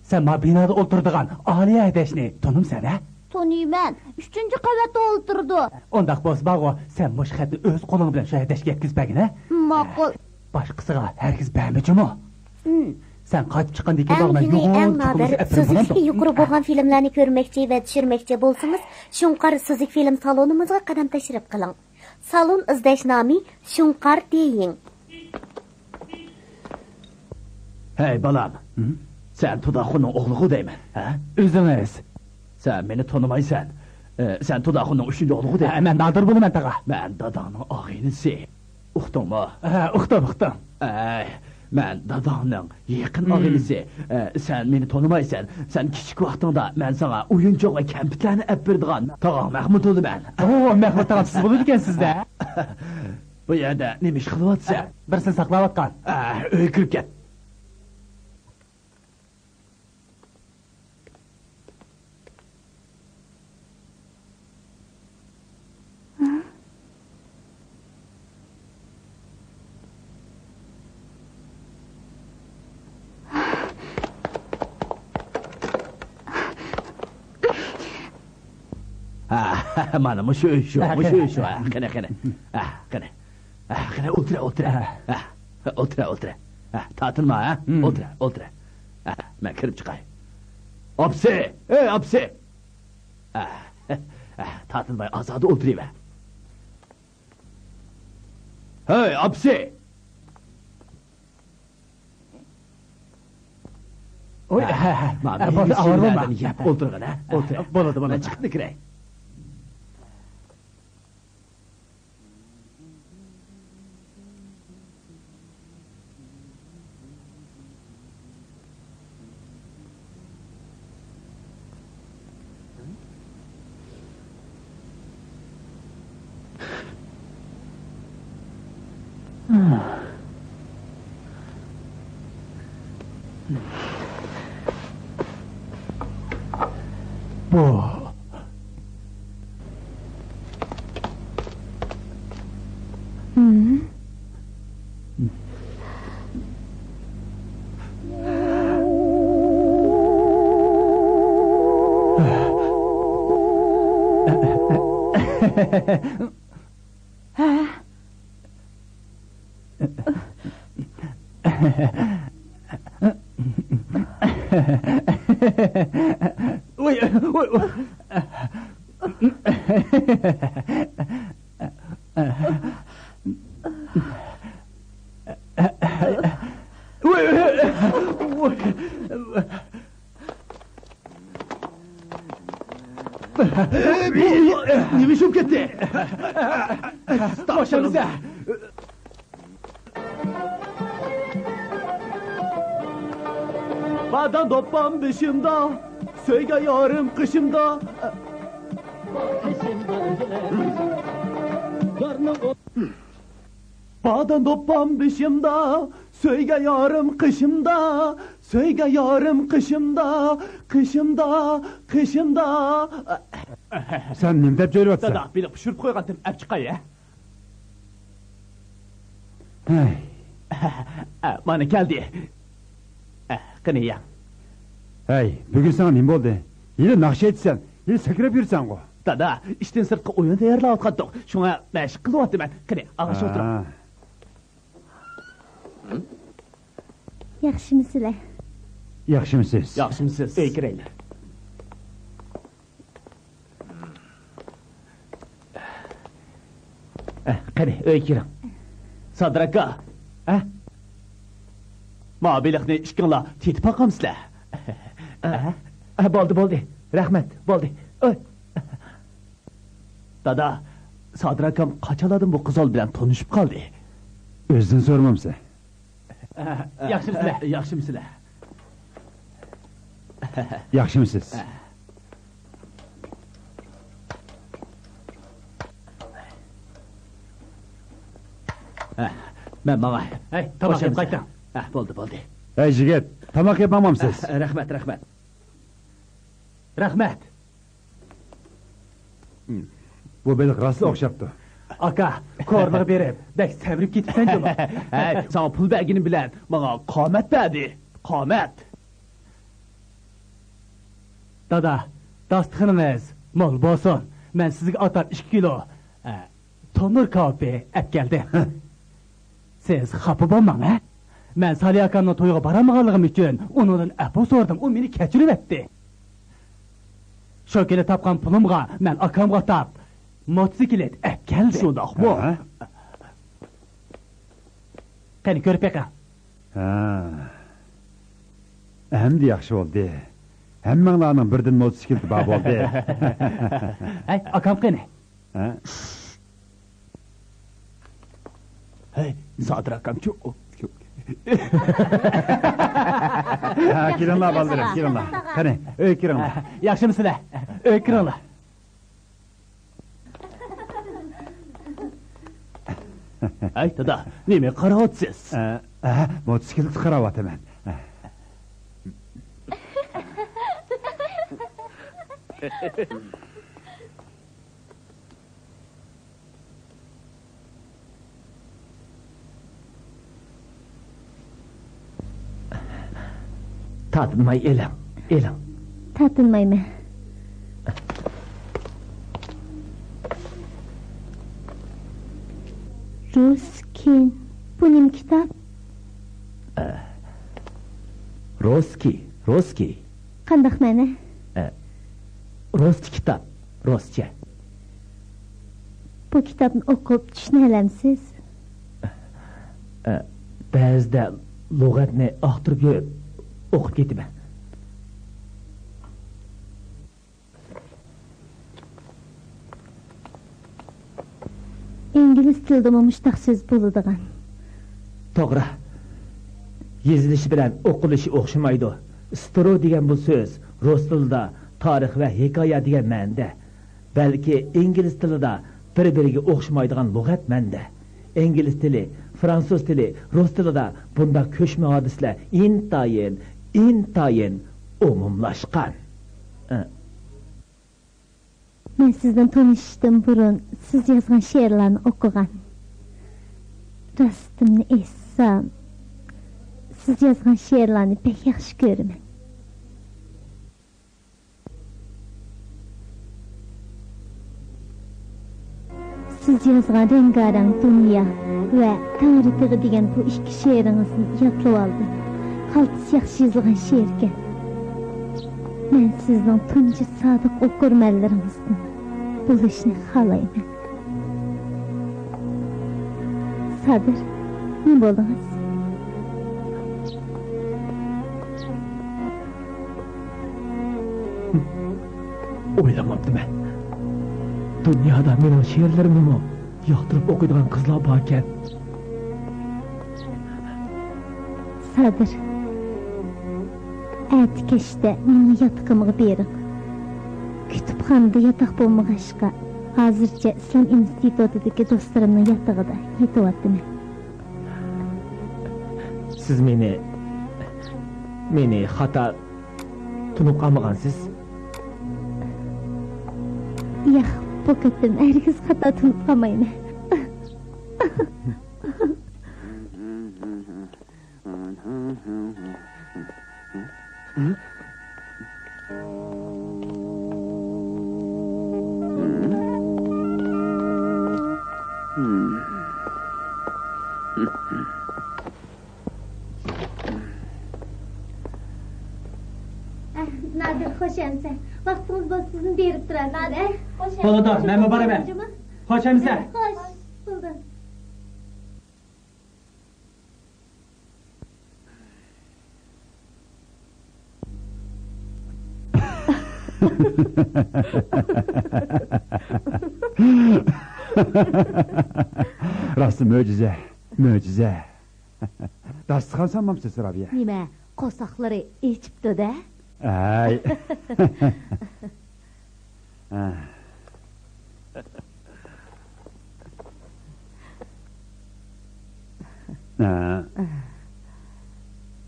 سەن ما بىنادا ئولتۇرىدىغان ئالىيە ھەدەشنى تونۇمسەن، ھە؟ تونۇيمەن، ئۈچىنچى قەۋەتتە ئولتۇرىدۇ. ئۇنداق بولسا بارغۇ، سەن مۇشۇ خەتنى ئۆز قولۇڭ بىلەن شۇ ھەدەشكە يەتكۈزۈپ بەرگىنە. ماقۇل. باشقىسىغا ھەرگىز بەرمە جۇمۇ. ھىم. سەن قايتىپ چىققاندىن كېيىن ئەڭ بارغىنا يېڭى، يوغان ئەڭ چوقۇمسى نادىر، ئەپىرىن سىز بولامدۇ؟ ئىچكى يۇقىرى بولغان فىلىملارنى كۆرمەكچى ۋە چۈشۈرمەكچى بولسىڭىز، شۇڭقار سۈزۈك فىلىم سالونىمىزغا قەدەم تەشرىپ قىلىڭ. سالون ئىزدەش نامى شۇڭقار دېيىڭ. ھەي، بالام. ھىم؟ سەن تۇداخۇننىڭ ئوغلىغۇ دەيمەن، ھە؟ ئۆزىڭىز. سەن مېنى تونۇمايسەن. ئە، سەن تۇداخۇننىڭ ئۈچىنچى ئوغلىغۇ دەيمەن. ھە، مەن نادىر بولىمەن، تاغا. مەن داداڭنىڭ ئاغىنىسى. ئۇقتۇڭمۇ؟ ھە، ئۇقتۇم، ئۇقتۇم. ئەي، مەن داداڭنىڭ يېقىن ھىم. ئاغىنىسى. ئە، سەن مېنى تونۇمايسەن. سەن كىچىك ۋاقتىڭدا مەن ساڭا ئويۇنچۇق ۋە كەمپۈتلەرنى ئەپ بېرىدىغان تاغاڭ مەخمۇت بولىمەن. ئوو، مەخمۇت تاغام سىز بولىدىكەنسىز-دە. بۇ يەردە نېمە ئىش قىلىۋاتىسەن؟ بىرسىنى ساقلاۋاتقان. ئە، ئۆيگە كىرىپ كەت. ھە، مانا مۇشۇ ئۆي شۇ، ھە، مۇشۇ قېنى. ئۆي شۇ. ھە، قېنى، قېنى. ھە، قېنى. ھە، قېنى، ئولتۇرە، ئولتۇرە. ھە. ھە، ئولتۇرە، ئولتۇرە. ھە، تارتىنما، ھە؟ ھىم. ئولتۇرە، ئولتۇرە. ھە، مەن كىرىپ چىقاي. ئاپىسى! ئەي، ئاپىسى! ھە، ھە، تارتىنماي ئازادە ئولتۇرۇۋەر. ھەي، ئاپىسى! ھوي، ھە، ھە، ھە. مانا ھە، بولدى، ئاۋارە بولما. يەپ ئولتۇرغىن، ھە؟ ئولتۇر. بولىدۇ، بولىدۇ. مەن چىقىپلا كىرەي. بۇ. ۋاي، ۋاي، ۋاي. نېمە ئىش بولۇپ كەتتى؟ باشلىمىز. بادام دوپپام بېشىمدا، سۆيگەن يارىم قېشىمدا. بادام دوپپام بېشىمدا، سۆيگەن يارىم قېشىمدا، سۆيگەن يارىم قېشىمدا، قېشىمدا، قېشىمدا. سەن نېمە دەپ يۈرۈۋاتىسەن؟ دادا، بېلىق پىشۇرۇپ قويغانتىم، ئەپ چىقاي ھە. ھەي. مانا كەلدى. قېنى يەڭ. ھەي، بۈگۈن ساڭا نېمە بولدى؟ ھېلى ناخشا ئېيتىسەن، ھېلى سەكرەپ يۈرسەنغۇ. دادا، ئىشتىن سىرتقى ئويۇن تەييارلاۋاتقانتۇق، شۇڭا مەشىق قىلىۋاتىمەن. قېنى، ئاغاچ ئولتۇرۇڭ. ھە. ياخشىمۇسىلەر؟ ياخشىمۇسىز؟ ياخشىمۇسىز؟ ئۆيگە كىرەيلى. ئە، قېنى، ئۆيگە كىرىڭ. سادىر ئاكا. ئە؟ ماۋۇ بېلىقنى ئىككىڭلار تېتىپ باقامسىلەر؟ ئە؟ ئە، بولدى، بولدى. رەھمەت، بولدى. ئۆي. دادا، سادىر ئاكام قاچانلاردىن بۇ قىزال بىلەن تونۇشۇپ قالدى؟ ئۆزىدىن سورىمامسەن؟ ياخشىمۇسىلەر؟ ياخشىمۇسىلەر؟ ياخشىمۇسىز؟ مەن ماڭاي. ھەي، تاماق يەپ قايتىڭ. بولدى، بولدى. ھەي، يىگىت، تاماق يەپ ماڭمامسىز؟ رەھمەت، رەھمەت. رەھمەت. بۇ بېلىق راستلا ئوخشاپتۇ. ئاكا، كورلىغا بېرىپ، بەك سەۋرىپ كېتىپسەن جۇمۇ. ھەي، ساڭا پۇل بەرگىنىم بىلەن ماڭا قامەت بەردى. قامەت. دادا، داستىخىنىڭىز مول بولسۇن. مەن سىزگە ئاتاپ ئىككى كىلو، ئە، تونۇر كاۋىپى ئەپ كەلدىم. سىز خاپا بولماڭ، ھە؟ مەن سالى ئاكامنىڭ تويىغا بارالمىغانلىقىم ئۈچۈن ئۇنىڭدىن ئەپۇ سورىدىم، ئۇ مېنى كەچۈرۈۋەتتى. شۇ كۈنى تاپقان پۇلۇمغا مەن ئاكامغا ئاتاپ موتوسىكلىت ئەپ كەلدىم. شۇنداقمۇ؟ ھە؟ قېنى، كۆرۈپ بېقىڭ. ھە. ئەمدى ياخشى بولدى. ھەممەڭلارنىڭ بىردىن موتوسىكلىتى بار بولدى. ھەي، ئاكام قېنى؟ ھە؟ ھەي، سادىر ئاكامچۇ؟ ھە، كېلىڭلار، بالىلىرىم، كېلىڭلار. قېنى، ئۆيگە كىرىڭلار. ياخشىمۇسىلەر؟ ئۆيگە كىرىڭلار. ھەي، دادا، نېمە قاراۋاتىسىز؟ ئە، ئە، موتوسىكلىتقا قاراۋاتىمەن. تارتىنماي ئېلىڭ، ئېلىڭ. تارتىنمايمەن. رۇسكىن. بۇ نېمە كىتاب؟ ئە، روسكىي، روسكىي. قانداق مەنە؟ ئە، رۇسچە كىتاب، رۇسچە. بۇ كىتابنى ئوقۇپ چۈشىنەلەمسىز؟ ئە، بەزىدە لۇغەتنى ئاختۇرۇپ يۈرۈپ ئوقۇپ كېتىمەن. ئىنگلىز تىلىدىمۇ مۇشتاق سۆز بولىدىغان. توغرا. يېزىلىشى بىلەن ئوقۇلۇشى ئوخشىمايدۇ. سترو دېگەن بۇ سۆز رۇس تىلىدا تارىخ ۋە ھېكايە دېگەن مەنىدە. بەلكى ئىنگلىز تىلىدا بىر-بىرىگە ئوخشىمايدىغان لۇغەت مەنىدە. ئىنگلىز تىلى، فرانسۇز تىلى، رۇس تىلىدا بۇنداق كۆچمە ھادىسىلەر ئىنتايىن، ئىنتايىن ئومۇملاشقان. مەن سىزدىن تونۇشۇشتىن بۇرۇن سىز يازغان شېئىرلارنى ئوقۇغان. راستىمنى ئېيتسام، سىز يازغان شېئىرلارنى بەك ياخشى كۆرىمەن. سىز يازغان رەڭگارەڭ دۇنيا ۋە تەڭرىتېغى دېگەن بۇ ئىككى شېئىرىڭىزنى يادلىۋالدىم. قالتىس ياخشى يېزىلغان شېئىركەن. مەن سىزنىڭ تۇنجى سادىق ئوقۇرمەنلىرىڭىزدىن بولۇشنى خالايمەن. سادىر، نېمە بولدىڭىز؟ ئويلىماپتىمەن. دۇنيادا مېنىڭ شېئىرلىرىمنىمۇ ياقتۇرۇپ ئوقۇيدىغان قىزلار باركەن. سادىر، ئەتە كەچتە مېنىڭ ياتىقىمغا بېرىڭ. كۇتۇپخانىدا ياتاق بولمىغاچقا، ھازىرچە ئىسلام ئىنستىتۇتىدىكى دوستلىرىمنىڭ ياتىقىدا يېتىۋاتىمەن. سىز مېنى، مېنى خاتا تونۇپ قالمىغانسىز؟ ياق، بۇ قېتىم ھەرگىز خاتا تونۇپ قالمايمەن. نادىر، خوش ئەمسە. ۋاقتىڭىز بولسا سىزنى بېرىپ تۇرارسىز. نادىر، خوش ئەمسە. بولىدۇ، مەنمۇ بارىمەن. خوش ئەمسە. خوش، بولدى. راستتىن مۆجىزە، مۆجىزە. داستىخان سالمامسىز، رابىيە؟ نېمە، قورساقلىرى ئېچىپتۇ-دە؟ ھەي. ھە. ھە.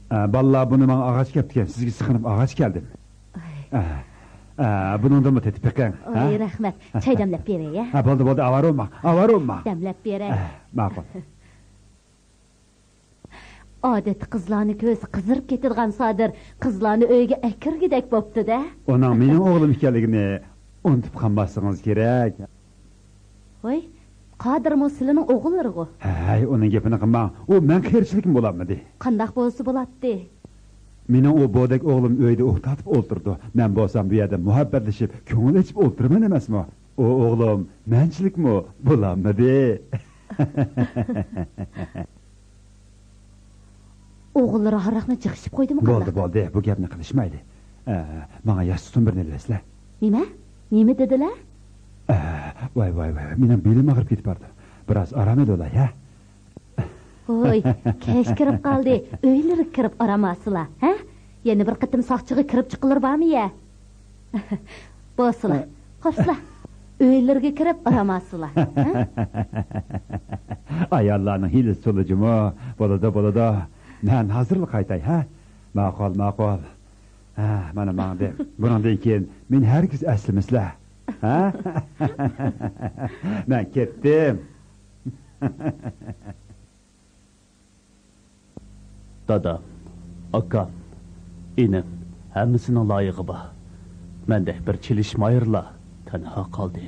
ھە، بالىلار، بۇنى ماڭا ئاغاچ كەپتىكەن، سىزگە سىقىنىپ ئاغاچ كەلدىم. ئاي. ھە. ھە، بۇنىڭدىنمۇ تېتىپ بېقىڭ. ھە؟ ئاي، رەھمەت. چاي دەملەپ بېرەي، ھە؟ ھە، بولدى، بولدى، ئاۋارە بولماڭ، ئاۋارە بولماڭ. دەملەپ بېرەي. ھە، ماقۇل. ئادەتتە قىزلارنى كۆرسە قىزىرىپ كېتىدىغان سادىر قىزلارنى ئۆيگە ئەكىرگۈدەك بوپتۇ-دە. ئۇنىڭ مېنىڭ ئوغلۇم ئىكەنلىكىنى ئۇنتۇپ قالماسلىقىڭىز كېرەك. ۋاي، قادىرمۇ سىلىنىڭ ئوغۇللىرىغۇ. ھەي، ئۇنىڭ گېپىنى قىلماڭ. ئۇ مەن قېرىچىلىكىم بولالمىدى. قانداق بولسا بولاتتى؟ مېنىڭ ئۇ بودەك ئوغلۇم ئۆيدە ئۇھ تارتىپ ئولتۇرىدۇ. مەن بولسام بۇ يەردە مۇھەببەتلىشىپ، كۆڭۈل ئېچىپ ئولتۇرىمەن ئەمەسمۇ؟ ئۇ ئوغلۇم مەنچىلىكمۇ بولالمىدى. ئوغۇللىرى ھاراقنى جىق ئىچىپ قويدىمۇ قانداق؟ بولدى، بولدى، بۇ گەپنى قىلىشمايلى. ئە، ماڭا ياستۇقتىن بىرنى ئېلىۋەتسىلە. نېمە؟ نېمە دېدىلە؟ ئە، ۋاي، ۋاي، ۋاي، مېنىڭ بېلىم ئاغرىپ كېتىپ بارىدۇ. بىراز ئارام ئېلىۋالاي، ھە؟ ھوي، كەچ كىرىپ قالدى. ئۆيلىرىگە كىرىپ ئارام ئالسىلا، ھە؟ يەنە بىر قېتىم ساقچىغا كىرىپ چىققىلىرى بارمۇ يە؟ بولسىلا، ھە. قاپسىلا. ئۆيلىرىگە كىرىپ ئارام ئالسىلا، ھە؟ ئاياللارنىڭ ھىيلىسى تولا جۇمۇ. بولىدۇ، بولىدۇ. مەن ھازىرلا قايتاي، ھە؟ ماقۇل، ماقۇل. ھە، مانا ماڭدىم. بۇنىڭدىن كېيىن مېنى ھەرگىز ئەسلىمىسىلە. ھە؟ مەن كەتتىم. دادام، ئاكام، ئىنىم، ھەممىسىنىڭ لايىقى بار. مەندەك بىر چېلىشمايرلا تەنھا قالدى.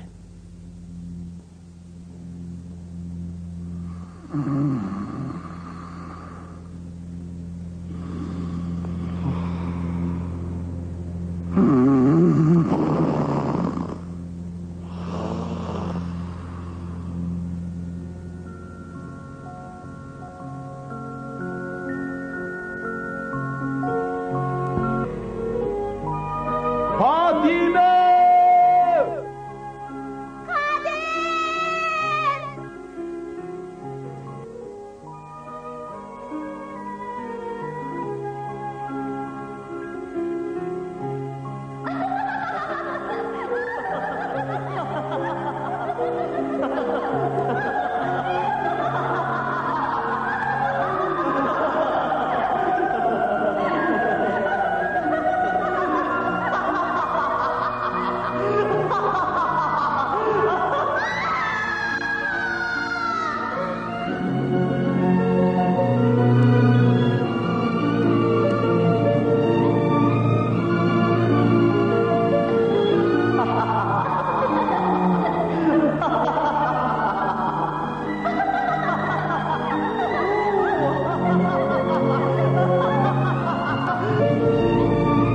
پاتىمە! قادىر!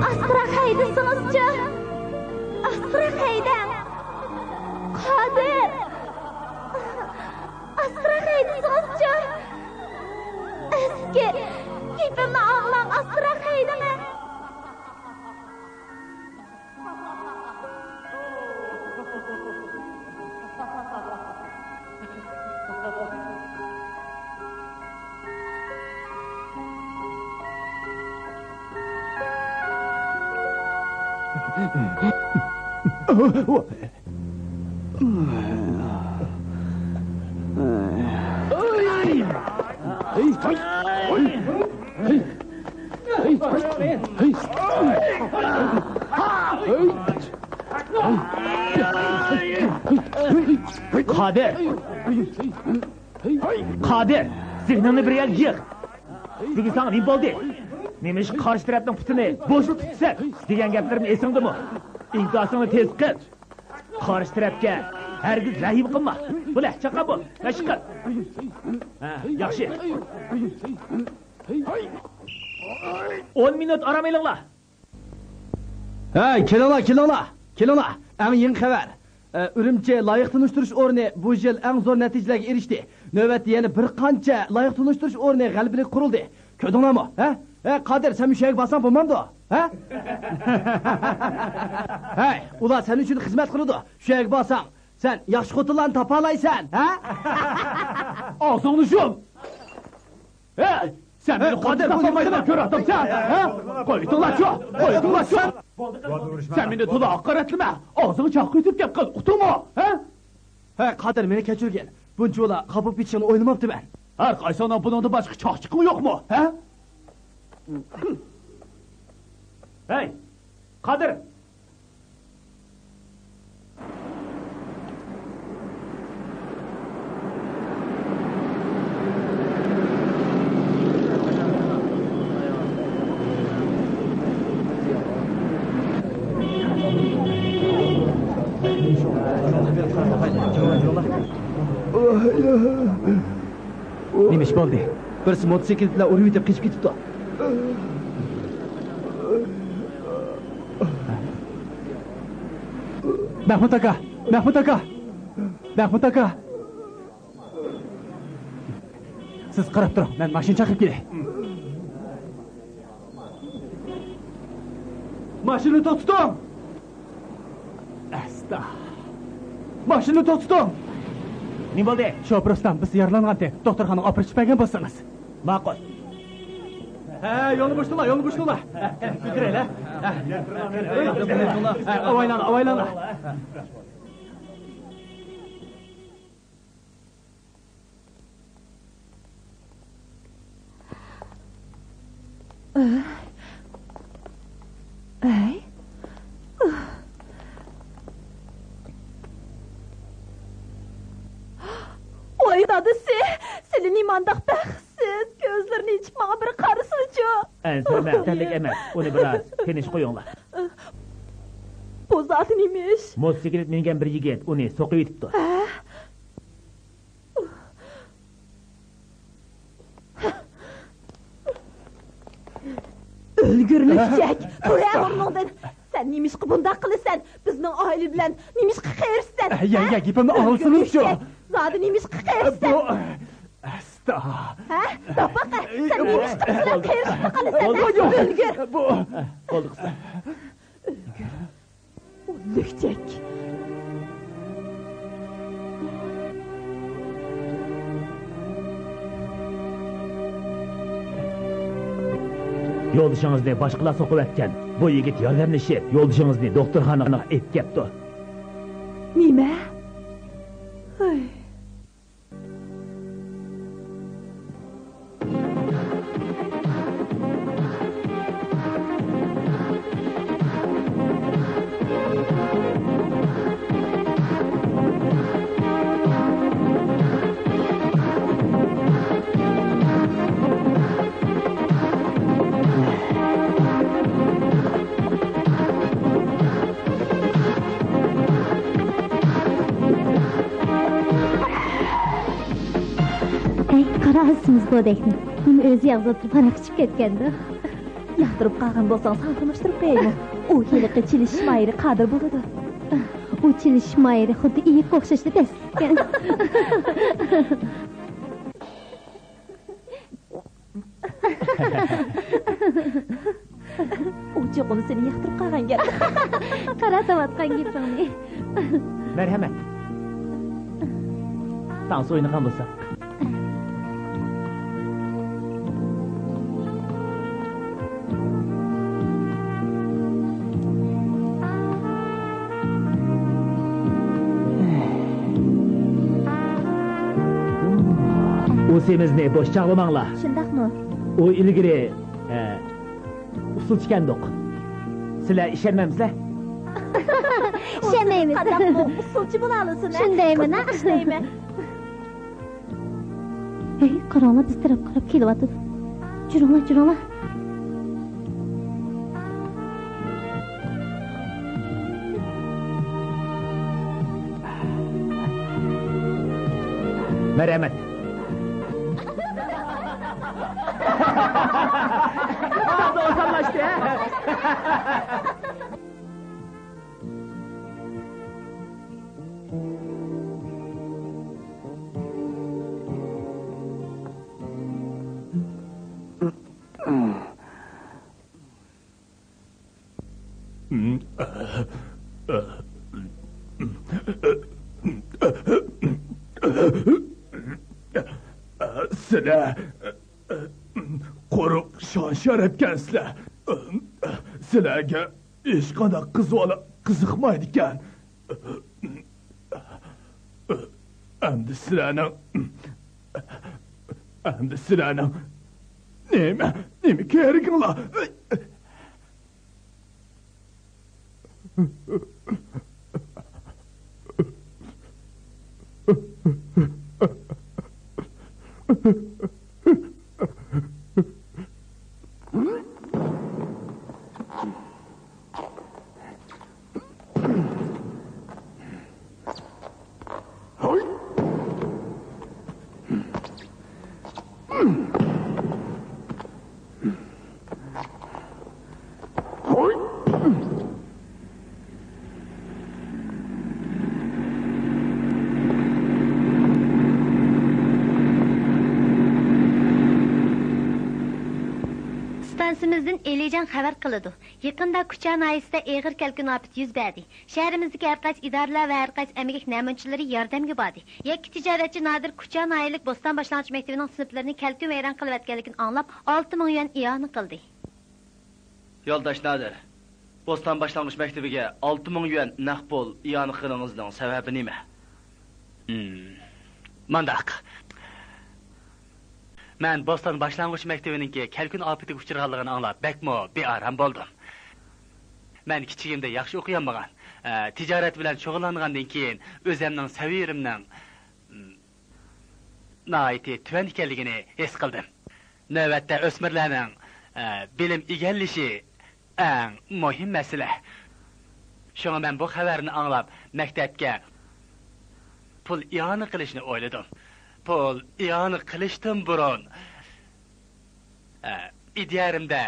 ئاستىراق ھەيدىسىڭىزچۇ؟ ئاستىراق ھەيدەڭ! قادىر! ئاستىراق ھەيدىسىڭىزچۇ؟ ئەسكى، گېپىمنى ئاڭلاڭ، ئاستىراق ھەيدىڭە! قادىر! قادىر! زېھنىڭنى بىر يەرگە يىغ! بۈگۈن ساڭا نېمە بولدى؟ نېمىشقا قارشى تەرەپنىڭ پۇتىنى بوشلا تۇتىسەن؟ دېگەن گەپلىرىمنى ئېسىڭدىمۇ؟ ئىنكاسىڭنى تېز قىل. قارشى تەرەپكە ھەرگىز رەھىم قىلما. بولە، چاققان بول. مەشىق قىل. ھە، ياخشى. ئون مىنۇت ئارام ئېلىڭلار. ھەي، كېلىڭلار، كېلىڭلار، كېلىڭلار. ئەڭ يېڭى خەۋەر. ئە، ئۈرۈمچى لايىق تونۇشتۇرۇش ئورنى بۇ يىل ئەڭ زور نەتىجىلەرگە ئېرىشتى. نۆۋەتتە يەنە بىر قانچە لايىق تونۇشتۇرۇش ئورنى غەلىبىلىك قۇرۇلدى. كۆردۈڭلارمۇ؟ ھە؟ ھە، قادىر، سەن شۇ يەرگە بارساڭ بولمامدۇ؟ ھە؟ ھەي، ئۇلار سەن ئۈچۈن خىزمەت قىلىدۇ. شۇ يەرگە بارساڭ، سەن ياخشى خوتۇنلارنى تاپالايسەن، ھە؟ ئاغزىڭنى يۇم! ھەي، سەن مېنى قادىر، قولدىن تاپالمايدىغان كۆرۈۋاتامسەن، ھە؟ قويدۇڭلارچۇ، قويدۇڭلارچۇ! سەن مېنى تولا ھاقارەتلىمە، ئاغزىڭنى چاققا يېتىپ گەپ قىل، ئۇقتۇڭمۇ، ھە؟ ھەي، قادىر، مېنى كەچۈرگىن. بۇنچىۋالا خاپا بولۇپ كېتىشىڭنى ئويلىماپتىمەن. ھەر قايسىڭنىڭ بۇنىڭدىن باشقا چاقچىقىڭ يوقمۇ، ھە؟ ھەي، قادىر! نېمە ئىش بولدى؟ بىرسى موتوسىكلىت بىلەن ئۇرۇۋېتىپ قېچىپ كېتىپتۇ. مەھمۇت ئاكا! مەھمۇت ئاكا! مەھمۇت ئاكا! سىز قاراپ تۇرۇڭ، مەن ماشىنا چاقىرىپ كېلەي. ماشىنىنى توختىتىڭ! ئەستا. ماشىنىنى توختىتىڭ! نېمە بولدى؟ شوپۇر ئۇستام، بىز يارىلانغانتى، دوختۇرخانىغا ئاپىرىپ بەرگەن بولسىڭىز. ماقۇل. ھە، يولنى بوشىتىڭلار، يولنى بوشىتىڭلار. كۆتۈرەيلى. ھە. ھە، ئاۋايلاڭلار، ئاۋايلاڭلار. ئەي. ۋاي دادىسى، سىلى نېمانداق بەختسىز، كۆزلىرىنى ئېچىپ ماڭا بىر قارىسىچۇ. ئەنسىرىمە، تەرلىك ئەمەس، ئۇنى بىراز تىنچ قويۇڭلار. بۇ زادى نېمە ئىش؟ موتوسىكلىت مىنگەن بىر يىگىت ئۇنى سوقۇۋېتىپتۇ. ھە؟ ئۆلگۈر لۈكچەك! تۇر ھە ئورنۇڭدىن! سەن نېمىشقا بۇنداق قىلىسەن؟ بىزنىڭ ئائىلە بىلەن نېمىشقا قېرىشىسەن؟ يە، يە، گېپىمنى ئاڭلىسىڭىزچۇ! زادى نېمىشقا قېرىشىسەن؟ بۇ، ئەستا! ھە؟ داپاقا! سەن نېمىشقا بىز بىلەن قېرىشىپمۇ قالىسەن؟ ھە؟ ئۆلگۈر! بۇ، بولدى قىزىم. ئۆلگۈر! ئۆلۈكچەك. يولدىشىڭىزنى باشقىلار سوقۇۋەتكەن. بۇ يىگىت ياردەملىشىپ، يولدىشىڭىزنى دوختۇرخانىغا ئېلىپ كەپتۇ. نېمە؟ ھەي. ھەي، قارا ئازىمىز بودەكنى. بۇنى ئۆزى ياغزاپ تۇرۇپ ھاراق ئىچىپ كەتكەندۇ. ياقتۇرۇپ قالغان بولساڭ، ساڭا تونۇشتۇرۇپ قويايمۇ؟ ئۇ ھېلىقى چېلىش ماھىرى قادىر بولىدۇ. ئۇ چېلىش ماھىرى خۇددى ئېيىققا ئوخشاشلا دەسسىكەن. ئۇ چوقۇم سېنى ياقتۇرۇپ قالغان گەپ. قارا تاۋاتقان گېپىڭنى. مەرھەمەت. تانسا ئوينىغان بولساق. ئۇ سېمىزنى بوش چاغلىماڭلار. شۇنداقمۇ؟ ئۇ ئىلگىرى، ئە، ئۇسسۇلچىكەندۇق. سىلەر ئىشەنمەمسىلەر؟ ئىشەنمەيمىز. قانداقمۇ ئۇسسۇلچى بولالىسۇن، ھە؟ شۇندايمۇ، ھە؟ شۇندايمۇ. ھەي، قاراڭلار، بىز تەرەپ قاراپ كېلىۋاتىدۇ. جۈرۈڭلار، جۈرۈڭلار. مەرھەمەت. ئاسانلاشتى، ھە؟ سىلەر قۇرۇق شان-شەرەپكەنسىلەر. سىلەرگە ھېچقانداق قىز بالا قىزىقمايدىكەن. ئەمدى سىلەرنىڭ، ئەمدى سىلەرنىڭ نېمە، نېمە كېرىكىڭلار؟ ئىستانسىمىزدىن ئېلىجان خەۋەر قىلىدۇ. يېقىندا كۇچا ناھىيەسىدە ئېغىر كەلكۈن ئاپىتى يۈز بەردى. شەھىرىمىزدىكى ھەر قايسى ئىدارىلەر ۋە ھەر قايسى ئەمگەك نەمۇنىچىلىرى ياردەمگە باردى. يەككە تىجارەتچى نادىر كۇچا ناھىيەلىك بوستان باشلانغۇچ مەكتىۋىنىڭ سىنىپلىرىنى كەلكۈن ۋەيران قىلىۋەتكەنلىكىنى ئاڭلاپ، ئالتە مىڭ يۈەن ئىئانە قىلدى. يولداش نادىر، بوستان باشلانغۇچ مەكتىۋىگە ئالتە مىڭ يۈەن نەق پۇل ئىئانە قىلغىنىڭىزنىڭ سەۋەبى نېمە؟ ھىم، مانداق. مەن بوستان باشلانغۇچ مەكتىۋىنىڭكى كەلكۈن ئاپىتىگە ئۇچرىغانلىقىنى ئاڭلاپ، بەكمۇ بىئارام بولدۇم. مەن كىچىكىمدە ياخشى ئوقۇيالمىغان، ئە، تىجارەت بىلەن شۇغۇللانغاندىن كېيىن، ئۆزەمنىڭ سەۋىيەمنىڭ، م، ناھايىتى تۆۋەن ئىكەنلىكىنى ھېس قىلدىم. نۆۋەتتە ئۆسمۈرلەرنىڭ، ئە، بىلىم ئىگىلىشى ئەڭ مۇھىم مەسىلە. شۇڭا مەن بۇ خەۋەرنى ئاڭلاپ، مەكتەپكە پۇل ئىئانە قىلىشنى ئويلىدىم. پۇل ئىئانە قىلىشتىن بۇرۇن، ئە، ئىدىيەمدە،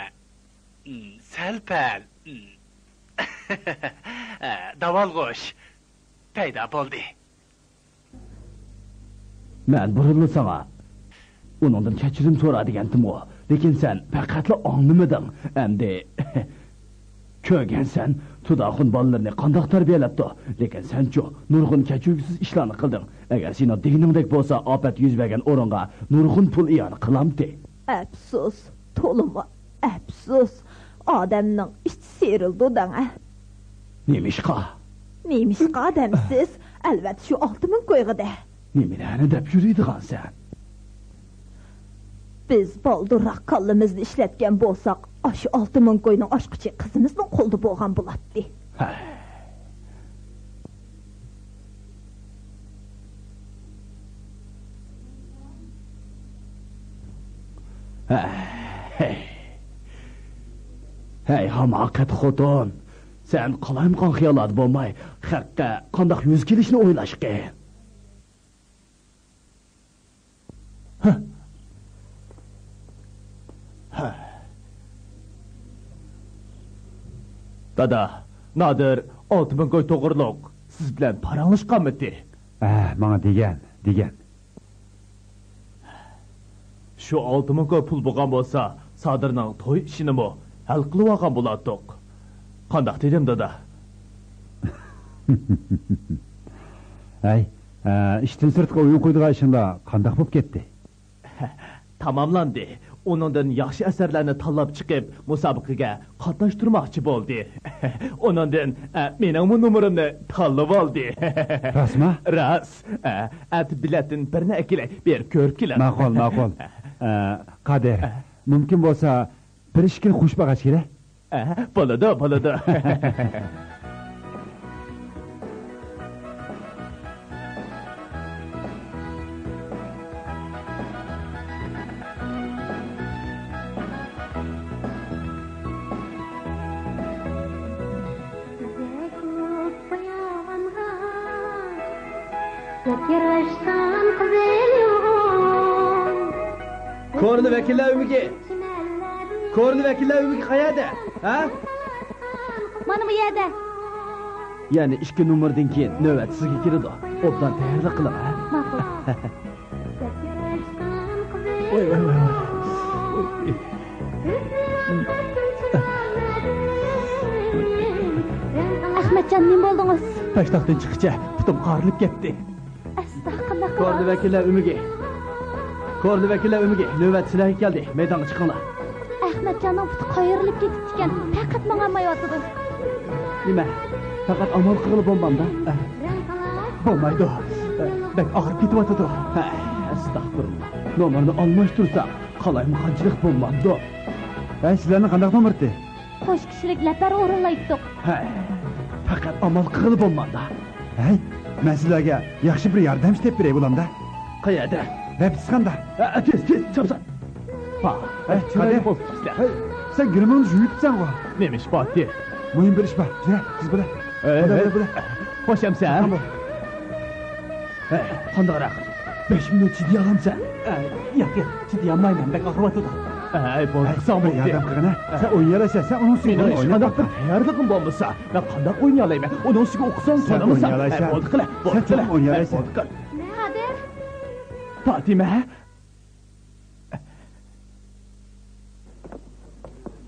م، سەل-پەل، م، ئە، داۋالغۇش پەيدا بولدى. مەن بۇرۇنلا ساڭا ئۇنىڭدىن كەچۈرۈم سورا دېگەنتىمغۇ، لېكىن سەن پەقەتلا ئاڭلىمىدىڭ. ئەمدى كۆرگەنسەن، تۇداخۇن بالىلىرىنى قانداق تەربىيەلەپتۇ. لېكىن سەنچۇ، نۇرغۇن كەچۈرگۈسىز ئىشلارنى قىلدىڭ. ئەگەر سېنىڭ دېگىنىڭدەك بولسا، ئاپەت يۈز بەرگەن ئورۇنغا نۇرغۇن پۇل ئىئانە قىلامتى. ئەپسۇس، تولىمۇ ئەپسۇس. ئادەمنىڭ ئىچى سىيرىلىدۇ دەڭە. نېمىشقا؟ نېمىشقا دەمسىز؟ ئەلۋەتتە، شۇ ئالتە مىڭ كويغا دە. نېمىلەرنى دەپ يۈرىدىغانسەن؟ بىز بالدۇرراق كاللىمىزنى ئىشلەتكەن بولساق، ئاشۇ ئالتە مىڭ كوينىڭ ئاچقۇچى قىزىمىزنىڭ قولىدا بولغان بولاتتى. ھە. ھەي، ھەي، ھاماقەت خوتۇن! سەن قالايمىقان خىياللاردا بولماي، خەققە قانداق يۈز كېلىشنى ئويلاشقىن. ھە. ھە. دادا، نادىر ئالتە مىڭ كوي توغرۇلۇق سىز بىلەن پاراڭلاشقانمىدى؟ ھە، ماڭا دېگەن، دېگەن. شۇ ئالتە مىڭ كوي پۇل بولغان بولسا، سادىرنىڭ توي ئىشىنىمۇ ھەل قىلىۋالغان بولاتتۇق. قانداق دېدىم، دادا؟ ھەي، ئە، ئىشتىن سىرتقا ئويۇن قويىدىغان ئىشىڭلار قانداق بولۇپ كەتتى؟ تاماملاندى. ئۇنىڭدىن ياخشى ئەسەرلەرنى تاللاپ چىقىپ، مۇسابىقىگە قاتناشتۇرماقچى بولدى. ئۇنىڭدىن، ئە، مېنىڭمۇ نومۇرۇمنى تاللىۋالدى. راستما؟ راست. ئە، ئەتە بېلەتتىن بىرنى ئەكېلەي، بېرىپ كۆرۈپ كېلىڭ. ماقۇل، ماقۇل. ئە، قادىر، ئە، مۇمكىن بولسا، بىر ئىككىنى قوشۇپ ئالغاچ كېرە. ئە، بولىدۇ، بولىدۇ. ياراشقان قىزىل يۇغۇن. كورلا ۋەكىللەر ئۆمىكى. كورلا ۋەكىللەر ئۆمىكى قەيەردە؟ ھە؟ مانا بۇ يەردە. يەنى ئىككى نومۇردىن كېيىن نۆۋەت سىزگە كېلىدۇ. ئوبدان تەييارلىق قىلىڭ، ھە؟ ماقۇل. ۋاي، ۋاي، ۋاي، ۋاي. ئەخمەتجان، نېمە بولدىڭىز؟ پەشتاقتىن چىققىچە پۇتۇم قارىلىپ كەتتى. ئەستەغپۇرۇللا. كورلا ۋەكىللەر ئۆمىكى. كورلا ۋەكىللەر ئۆمىكى. نۆۋەت سىلەرگە كەلدى. مەيدانغا چىقىڭلار. ئەخمەتجاننىڭ پۇتى قايرىلىپ كېتىپتىكەن. پەقەت ماڭالمايۋاتىدۇ. نېمە؟ پەقەت ئامال قىلغىلى بولمامدا؟ بولمايدۇ. بەك ئاغرىپ كېتىۋاتىدۇ. ھە، ئەستەغپۇرۇللا. نومۇرنى ئالماشتۇرساق، قالايمىقانچىلىق بولمامدۇ؟ ھەي، سىلەرنىڭ قانداق نومۇرتى؟ قوش كىشىلىك لەپەر ئورۇنلايتتۇق. ھە، پەقەت ئامال قىلغىلى بولمامدا؟ ھەي، مەن سىلەرگە ياخشى بىر ياردەمچى تېپىپ بېرەي بولامدا؟ قەيەردە؟ رەپتىسخانىدا. ھە، تېز، تېز، چاپسان. ھە، ھە، چىرايلىق بولۇپسىز. ھەي، سەن گىرىمىڭنى يۇيۇپسەنغۇ؟ نېمە ئىش بارتى؟ مۇھىم بىر ئىش بار. يۈرە، تېز بولە. ھەي، بولە، ھەي. بولە، بولە. خوش ئەمسە، ھە؟ ھەي، قانداقراق؟ بەش مىنۇت چىدىيالامسەن؟ ھەي، ياق، ياق، چىدىيالمايمەن، بەك ئاغرىۋاتىدۇ. ھەي، بولدى، ھەي، ساڭا بولدى. ياردەم قىلغىنا. سەن ئوينىيالايسەن، سەن ئۇنىڭ ئۈستىگە مېنىڭ ھېچقانداق بىر تەييارلىقىم بولمىسا، مەن قانداق ئوينىيالايمەن؟ ئۇنىڭ ئۈستىگە ئوقۇسام، سەن سانىمىسام. ئوينىيالايسەن. ھەي، بولدى قىلە، بولدى قىلە. سەن چوقۇم ئوينىيالايسەن. ھەي، بولدى قىلە. قادىر. پاتىمە.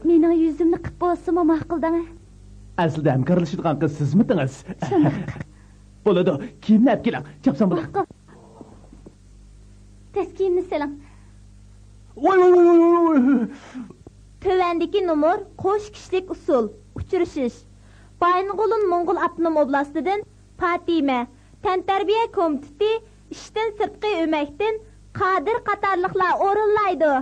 مېنىڭ يۈزۈمنى قىپ بولسىمۇ ماقۇل دەڭە. ئەسلىدە ھەمكارلىشىدىغان قىز سىزمىتىڭىز؟ شۇنداق. بولىدۇ، كىيىمنى ئەپ كېلىڭ، چاپسان بولۇڭ. ماقۇل. تېز كىيىمنى سېلىڭ. ۋاي، ۋاي، ۋاي، ۋاي، ۋاي. تۆۋەندىكى نومۇر قوش كىشىلىك ئۇسسۇل، ئۇچرىشىش. بايىنغولىن موڭغۇل ئاپتونوم ئوبلاستىدىن پاتىمە، تەنتەربىيە كومىتېتى، ئىشتىن سىرتقى ئۆمەكتىن قادىر قاتارلىقلار ئورۇنلايدۇ.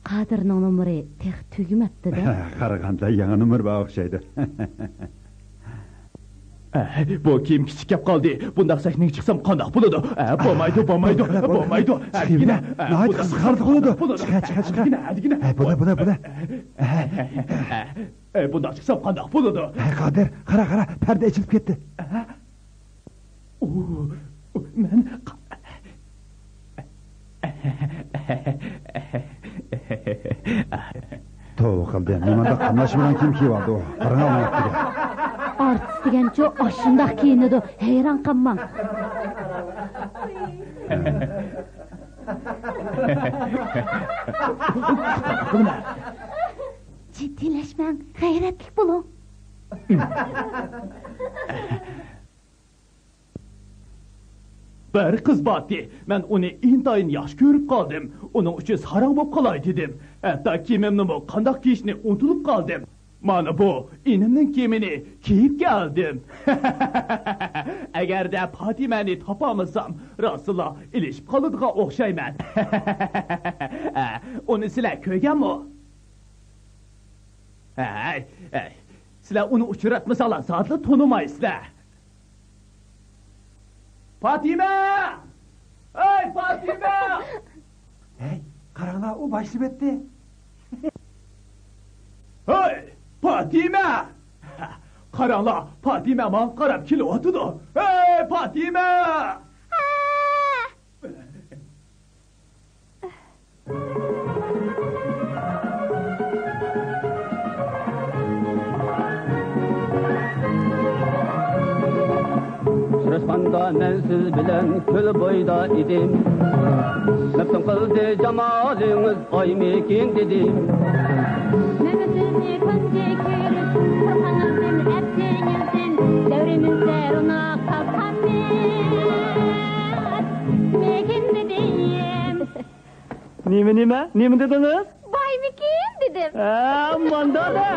قادىرنىڭ نومۇرى تېخى تۈگىمەپتۇ-دە. قارىغاندا يېڭى نومۇر بار ئوخشايدۇ. ئە، بۇ كىيىم كىچىك كەپ قالدى. بۇنداق سەھنىگە چىقسام قانداق بولىدۇ؟ ئە، بولمايدۇ، بولمايدۇ، بولمايدۇ. ئە، دېگىنە، ئە، ناھايىتى قىزىقارلىق بولىدۇ. چىقە، چىقە، چىقە. ئە، دېگىنە، ئە، دېگىنە. ئە، بولە، بولە، بولە. ئە، بۇنداق چىقسام قانداق بولىدۇ؟ ھەي، قادىر، قارا، قارا، پەردە ئېچىلىپ كەتتى. ئە؟ ئۇ، مەن قا-، توۋا قىلدى، نېمانداق قاملاشمىغان كىيىم كىيىۋالدى ئۇ. قاراڭ ئاڭلاپ تۇرۇپ. ئارتىس دېگەنچۇ ئاشۇنداق كىيىنىدۇ، ھەيران قالماڭ. جىددىيلەشمەڭ، غەيرەتلىك بولۇڭ. بىر قىز بارتى، مەن ئۇنى ئىنتايىن ياخشى كۆرۈپ قالدىم. ئۇنىڭ ئۈچۈن ساراڭ بولۇپ قالاي دېدىم. ھەتتا كىيىمىمنىمۇ قانداق كىيىشنى ئۇنتۇلۇپ قالدىم. مانا بۇ ئىنىمنىڭ كىيىمىنى كىيىپ كەلدىم. ئەگەردە پاتىمەنى تاپالمىسام، راستلا ئېلىشىپ قالىدىغان ئوخشايمەن. ئۇنى سىلەر كۆرگەنمۇ؟ ھەي، ھەي، سىلەر ئۇنى ئۇچراتمىساڭلار زادىلا تونۇمايسىلەر. پاتىمە! ھەي، پاتىمە! ھەي، قاراڭلار، ئۇ باشلىۋەتتى. ھەي، پاتىمە! قاراڭلار، پاتىمە ماڭا قاراپ كېلىۋاتىدۇ. ھەي، پاتىمە! ئۇچراشقاندا مەن سىز بىلەن كۆل بويىدا ئىدىم. مەپتۇن قىلدى جامالىڭىز ئايمىكىن دېدىم. مەن سىزنى تۇنجى كۆرۈپ، قورققانلىقتىن ئەپسىنىڭدىن، دەۋرىمىزدە روناق تاپقانمىز. مىكىن دېدىم. نېمە، نېمە؟ نېمە دېدىڭىز؟ بايمىكىن دېدىم. ھە، مانداق دە.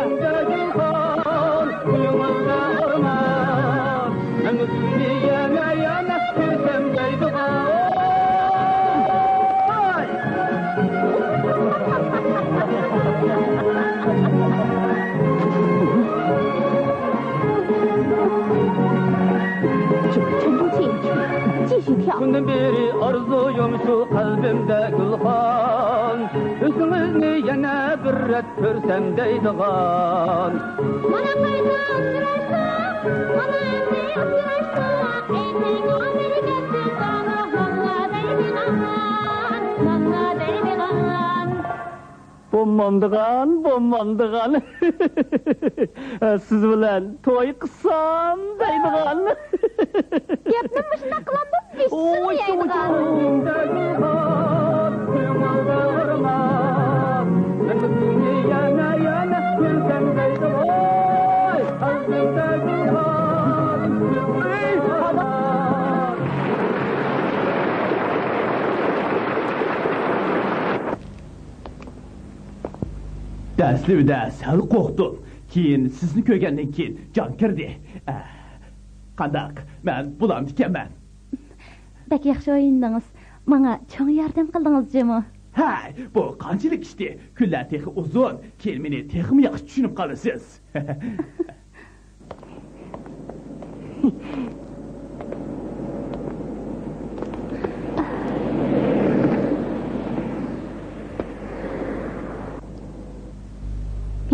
شۇندىن بېرى ئارزۇيۇم شۇ قەلبىمدە گۈلخان. بىزنى يەنە بىر رەت كۆرسەم دەيدىغان. مانا قايتا ئۇچراشتۇق، مانا ئەمدى ئۇچراشتۇق. ئېيتىڭ، ئامېرىكا سۇلتانى ماڭا دەيدىغان، ماڭا دەيدىغان. بولمامدىغان، بولمامدىغان. سىز بىلەن توي قىلسام دەيدىغان. گەپنى مۇشۇنداق قىلامدۇ؟ ۋوي، ۋوي، ۋوي. دەسلىۋىدە سەل قورقتۇم. كېيىن سىزنى كۆرگەندىن كېيىن جان كىردى. ئە، قانداق؟ مەن بولامدىكەنمەن؟ بەك ياخشى ئوينىدىڭىز. ماڭا چوڭ ياردەم قىلدىڭىز جۇمۇ. ھەي، بۇ قانچىلىك ئىشتى؟ كۈنلەر تېخى ئۇزۇن. كېيىن مېنى تېخىمۇ ياخشى چۈشىنىپ قالىسىز.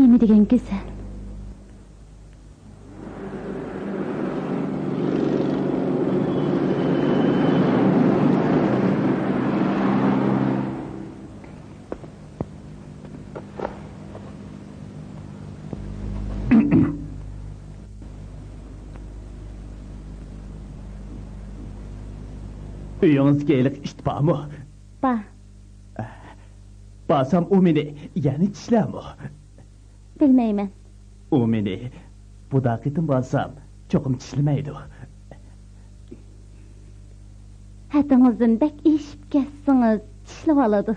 نېمە دېگەن گۈزەل. ئۆيىڭىزدىكى ھېلىقى ئىت بارمۇ؟ بار. بارسام ئۇ مېنى يەنە چىشلەرمۇ؟ بىلمەيمەن. ئۇ مېنى، بۇدا قېتىم بارسام، چوقۇم چىشلىمەيدۇ. ھەددىڭىزدىن بەك ئېشىپ كەتسىڭىز، چىشلىۋالىدۇ.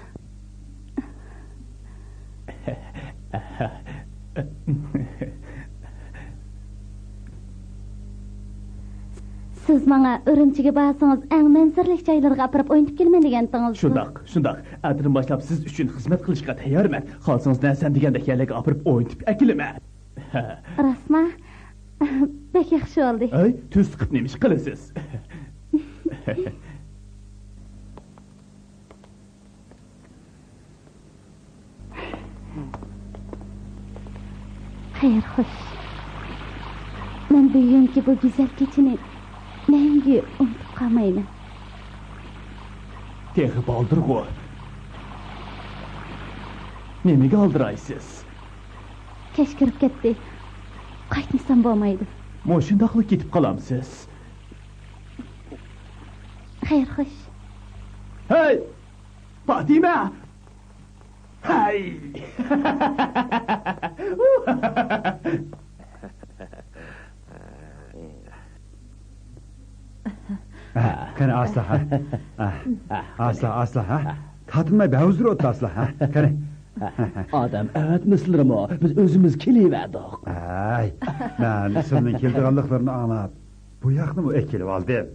سىز ماڭا ئۈرۈمچىگە بارسىڭىز، ئەڭ مەنزىرىلىك جايلىرىغا ئاپىرىپ ئوينىتىپ كېلىمەن دېگەنتىڭىز. شۇنداق، شۇنداق. ئەتىدىن باشلاپ سىز ئۈچۈن خىزمەت قىلىشقا تەييارمەن. خالىسىڭىز نەرسەم دېگەندەك يەرلەرگە ئاپىرىپ ئوينىتىپ ئەكېلىمەن. راستما؟ بەك ياخشى بولدى. ئەي، تۈز قىپ نېمە ئىش قىلىسىز؟ خەير خوش. مەن بۈگۈنكى بۇ گۈزەل كېچىنى مەڭگۈ ئۇنتۇپ قالمايمەن. تېخى بالدۇرغۇ. نېمىگە ئالدىرايسىز؟ كەچ كىرىپ كەتتى. قايتمىسام بولمايدۇ. مۇشۇنداقلا كېتىپ قالامسىز؟ خەير خوش. ھەي! پاتىمە! ھەي! ھە، قېنى، ئاستا، ھە. ھە، ئاستا، ئاستا، ھە. تارتىنماي بەھۇزۇر ئولتۇر، ئاستا، ھە. قېنى. ئادەم ئەۋەتمىسىلىرىمۇ، بىز ئۆزىمىز كېلىۋەردۇق. ھەي، مەن سىلىنىڭ كېلىدىغانلىقلىرىنى ئاڭلاپ، بۇ ياقنىمۇ ئەكېلىۋالدىم.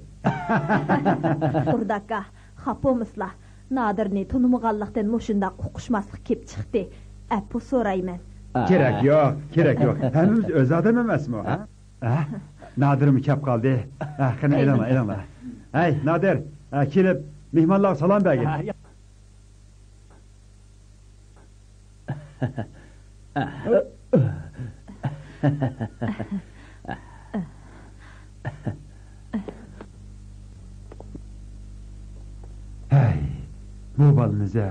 قۇرداكا، خاپا بولمىسىلا. نادىرنى تونۇمىغانلىقتىن مۇشۇنداق ئۇقۇشماسلىق كېلىپ چىقتى. ئەپۇ سورايمەن. كېرەك يوق، كېرەك يوق. ھەممىمىز ئۆز ئادەم ئەمەسمۇ، ھە؟ ھە؟ نادىرمۇ كەپ قالدى. ھە، قېنى، ئېلىڭلار، ئېلىڭلار. ھەي، نادىر، ھە، كېلىپ، مېھمانلارغا سالام بەرگىن. ھەي، بۇ بالىنىزە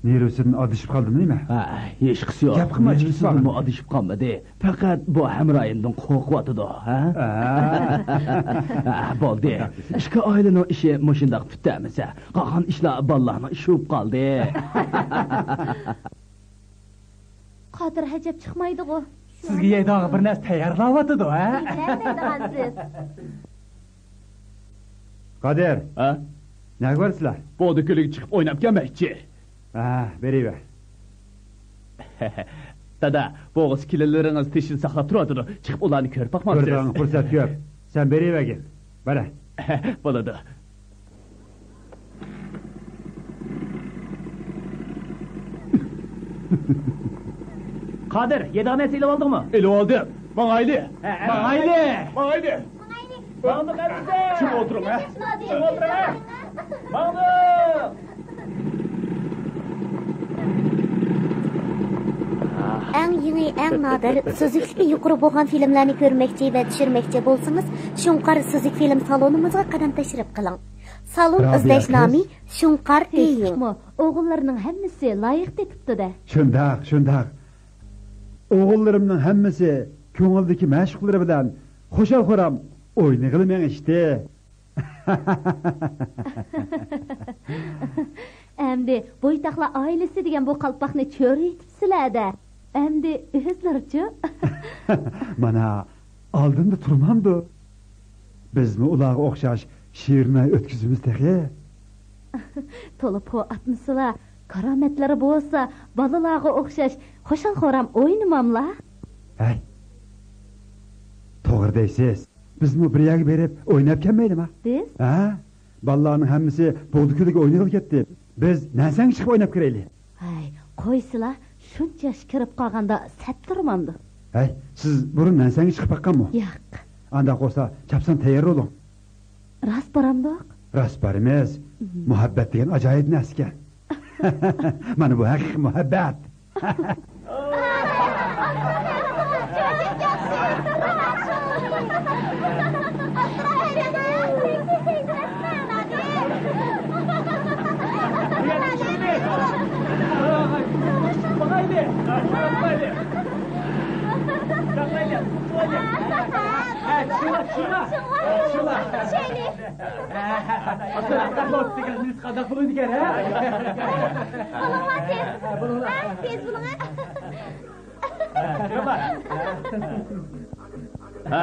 نېرۋىسىدىن ئادىشىپ قالدىمۇ نېمە؟ ھە، ھېچقىسى يوق. گەپ قىلما، نېرۋىسىدىنمۇ ئادىشىپ قالمىدى. پەقەت بۇ ھەمراھىمدىن قورقۇۋاتىدۇ، ھە؟ ھە. ھە، بولدى. ئىككى ئائىلىنىڭ ئىشى مۇشۇنداق پۈتەلمىسە، قالغان ئىشلار بالىلارنىڭ ئىشى بولۇپ قالدى. قادىر ھەجەپ چىقمايدىغۇ؟ سىزگە يەيدىغان بىر نەرسە تەييارلاۋاتىدۇ، ھە؟ بىلەلمەيدىغانسىز. قادىر. ھە؟ نەگە بارىسىلەر؟ بولدى، كۆلگە چىقىپ ئويناپ كەلمەكچى. ھە، بېرىۋەر. دادا، بوغۇز كېلىنلىرىڭىز تېشىنى ساقلاپ تۇرۇۋاتىدۇ. چىقىپ ئۇلارنى كۆرۈپ باقمامسىز؟ كۆرىدىغان پۇرسەت كۆپ. سەن بېرىۋەرگىن. بارە. بولىدۇ. قادىر، يەيدىغان نەرسە ئېلىۋالدىڭمۇ؟ ئېلىۋالدىم. ماڭايلى. ھە، ھە. ماڭايلى. ماڭايلى. ماڭدۇق ئەمىسە. چىڭ ئولتۇرۇڭ، ھە. چىڭ ئولتۇرۇڭ، ھە. ماڭدۇق. ئەڭ يېڭى، ئەڭ نادىر، سۈزۈكلۈكى يۇقىرى بولغان فىلىملارنى كۆرمەكچى ۋە چۈشۈرمەكچى بولسىڭىز، شۇڭقار سۈزۈك فىلىم سالونىمىزغا قەدەم تەشرىپ قىلىڭ. سالون ئىزدەش نامى شۇڭقار دېيىڭ. ئوغۇللىرىنىڭ ھەممىسى لايىق تېپىپتۇ-دە. شۇنداق، شۇنداق. ئوغۇللىرىمنىڭ ھەممىسى كۆڭۈلدىكى مەشۇقلىرى بىلەن خۇشال-خۇرام ئوينىغىلى مېڭىشتى. ئەمدى بويتاقلار ئائىلىسى دېگەن بۇ قالپاقنى چۆرىيىتىپسىلەر-دە. ئەمدى ئۆزلىرىچۇ؟ مانا، ئالدىمدا تۇرمامدۇ؟ بىزمۇ ئۇلارغا ئوخشاش شېرىن ئاي ئۆتكۈزىمىز تېخى. تولا پو ئاتمىسىلا، كارامەتلىرى بولسا، بالىلارغا ئوخشاش خۇشال-خۇرام ئوينىماملا. ھەي، توغرا دەيسىز. بىزمۇ بىر يەرگە بېرىپ ئويناپ كەلمەيلىما؟ بىز؟ ھە؟ بالىلارنىڭ ھەممىسى بوغدا كۆلىگە ئوينىغىلى كەتتى. بىز نەنسەڭگە چىقىپ ئويناپ كىرەيلى. ھەي، قويسىلا، شۇنچە ياش كىرىپ قالغاندا سەت تۇرمامدۇ؟ ھەي، سىز بۇرۇن نەنسەڭگە چىقىپ باققانمۇ؟ ياق. ئانداق بولسا، چاپسان تەييار بولۇڭ. راست بارامدۇق؟ راست بارىمىز. مم. مۇھەببەت دېگەن ئاجايىپ نەرسىكەن. مانا بۇ ھەقىقىي مۇھەببەت. شۇڭا، شۇڭا، شۇڭا. شۇڭا. ئاتا، قانداق بولىدىكەن، مېنى قانداق بولىدىكەن، ھە؟ بولۇڭلار تېز. بولۇڭلار. ھە، تېز بولۇڭ، ھە. ھە،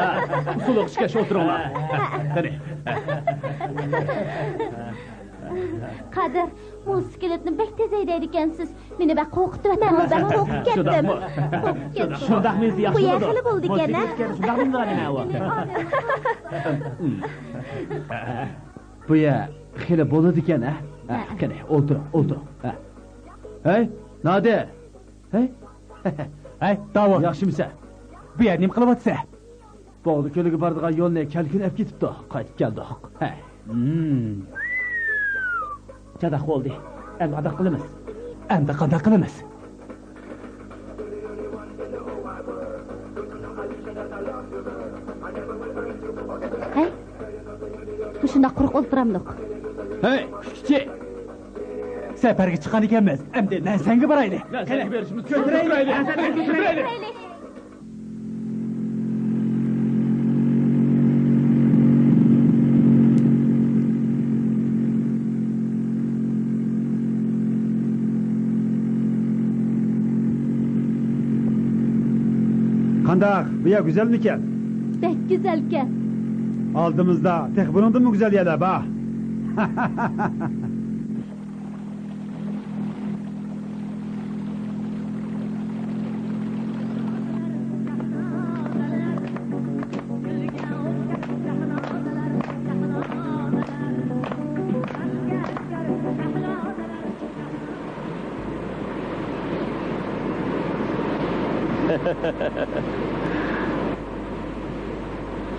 ئۇسسۇل ئوخشىغاچ ئولتۇرۇڭلار. قېنى. قادىر، مۇ سكېلېتنى بەك تېز ھەيدەيدىكەنسىز. مېنى بەك قورقۇتۇۋەتتىڭىز، بەك قورقۇپ كەتتىم. قورقۇپ كەتتىم. شۇنداقمۇ ياخشى بۇ يەر بولىدۇ. خېلى بولىدىكەن، ھە؟ شۇنداقمۇ نېمە ئۇ؟ بۇ يەر خېلى بولىدىكەن، ھە؟ ھە، قېنى، ئولتۇرۇڭ، ئولتۇرۇڭ. ھە. ھەي، نادىر! ھەي! ھەي، داۋۇت! ياخشىمىسەن؟ بۇ يەردە نېمە قىلىۋاتىسەن؟ بوغدا كۆلىگە بارىدىغان يولنى كەلكۈن ئەپ كېتىپتۇ. قايتىپ كەلدۇق. ھە. ھىم. چاتاق بولدى. ئەمدى قانداق قىلىمىز؟ ئەمدى قانداق قىلىمىز؟ ھەي، مۇشۇنداق قۇرۇق ئولتۇرامدۇق؟ ھەي، كۈتكۈچى! سەپەرگە چىققان ئىكەنمىز. ئەمدى نەنسەڭگە بارايلى. نەنسەڭگە بېرىشىمىز كۆتۈرەيلى. نەنسەڭگە كۆتۈرەيلى. قانداق، بۇ يەر گۈزەلمىكەن؟ بەك گۈزەلكەن. ئالدىمىزدا تېخى بۇنىڭدىنمۇ گۈزەل يەرلەر بار.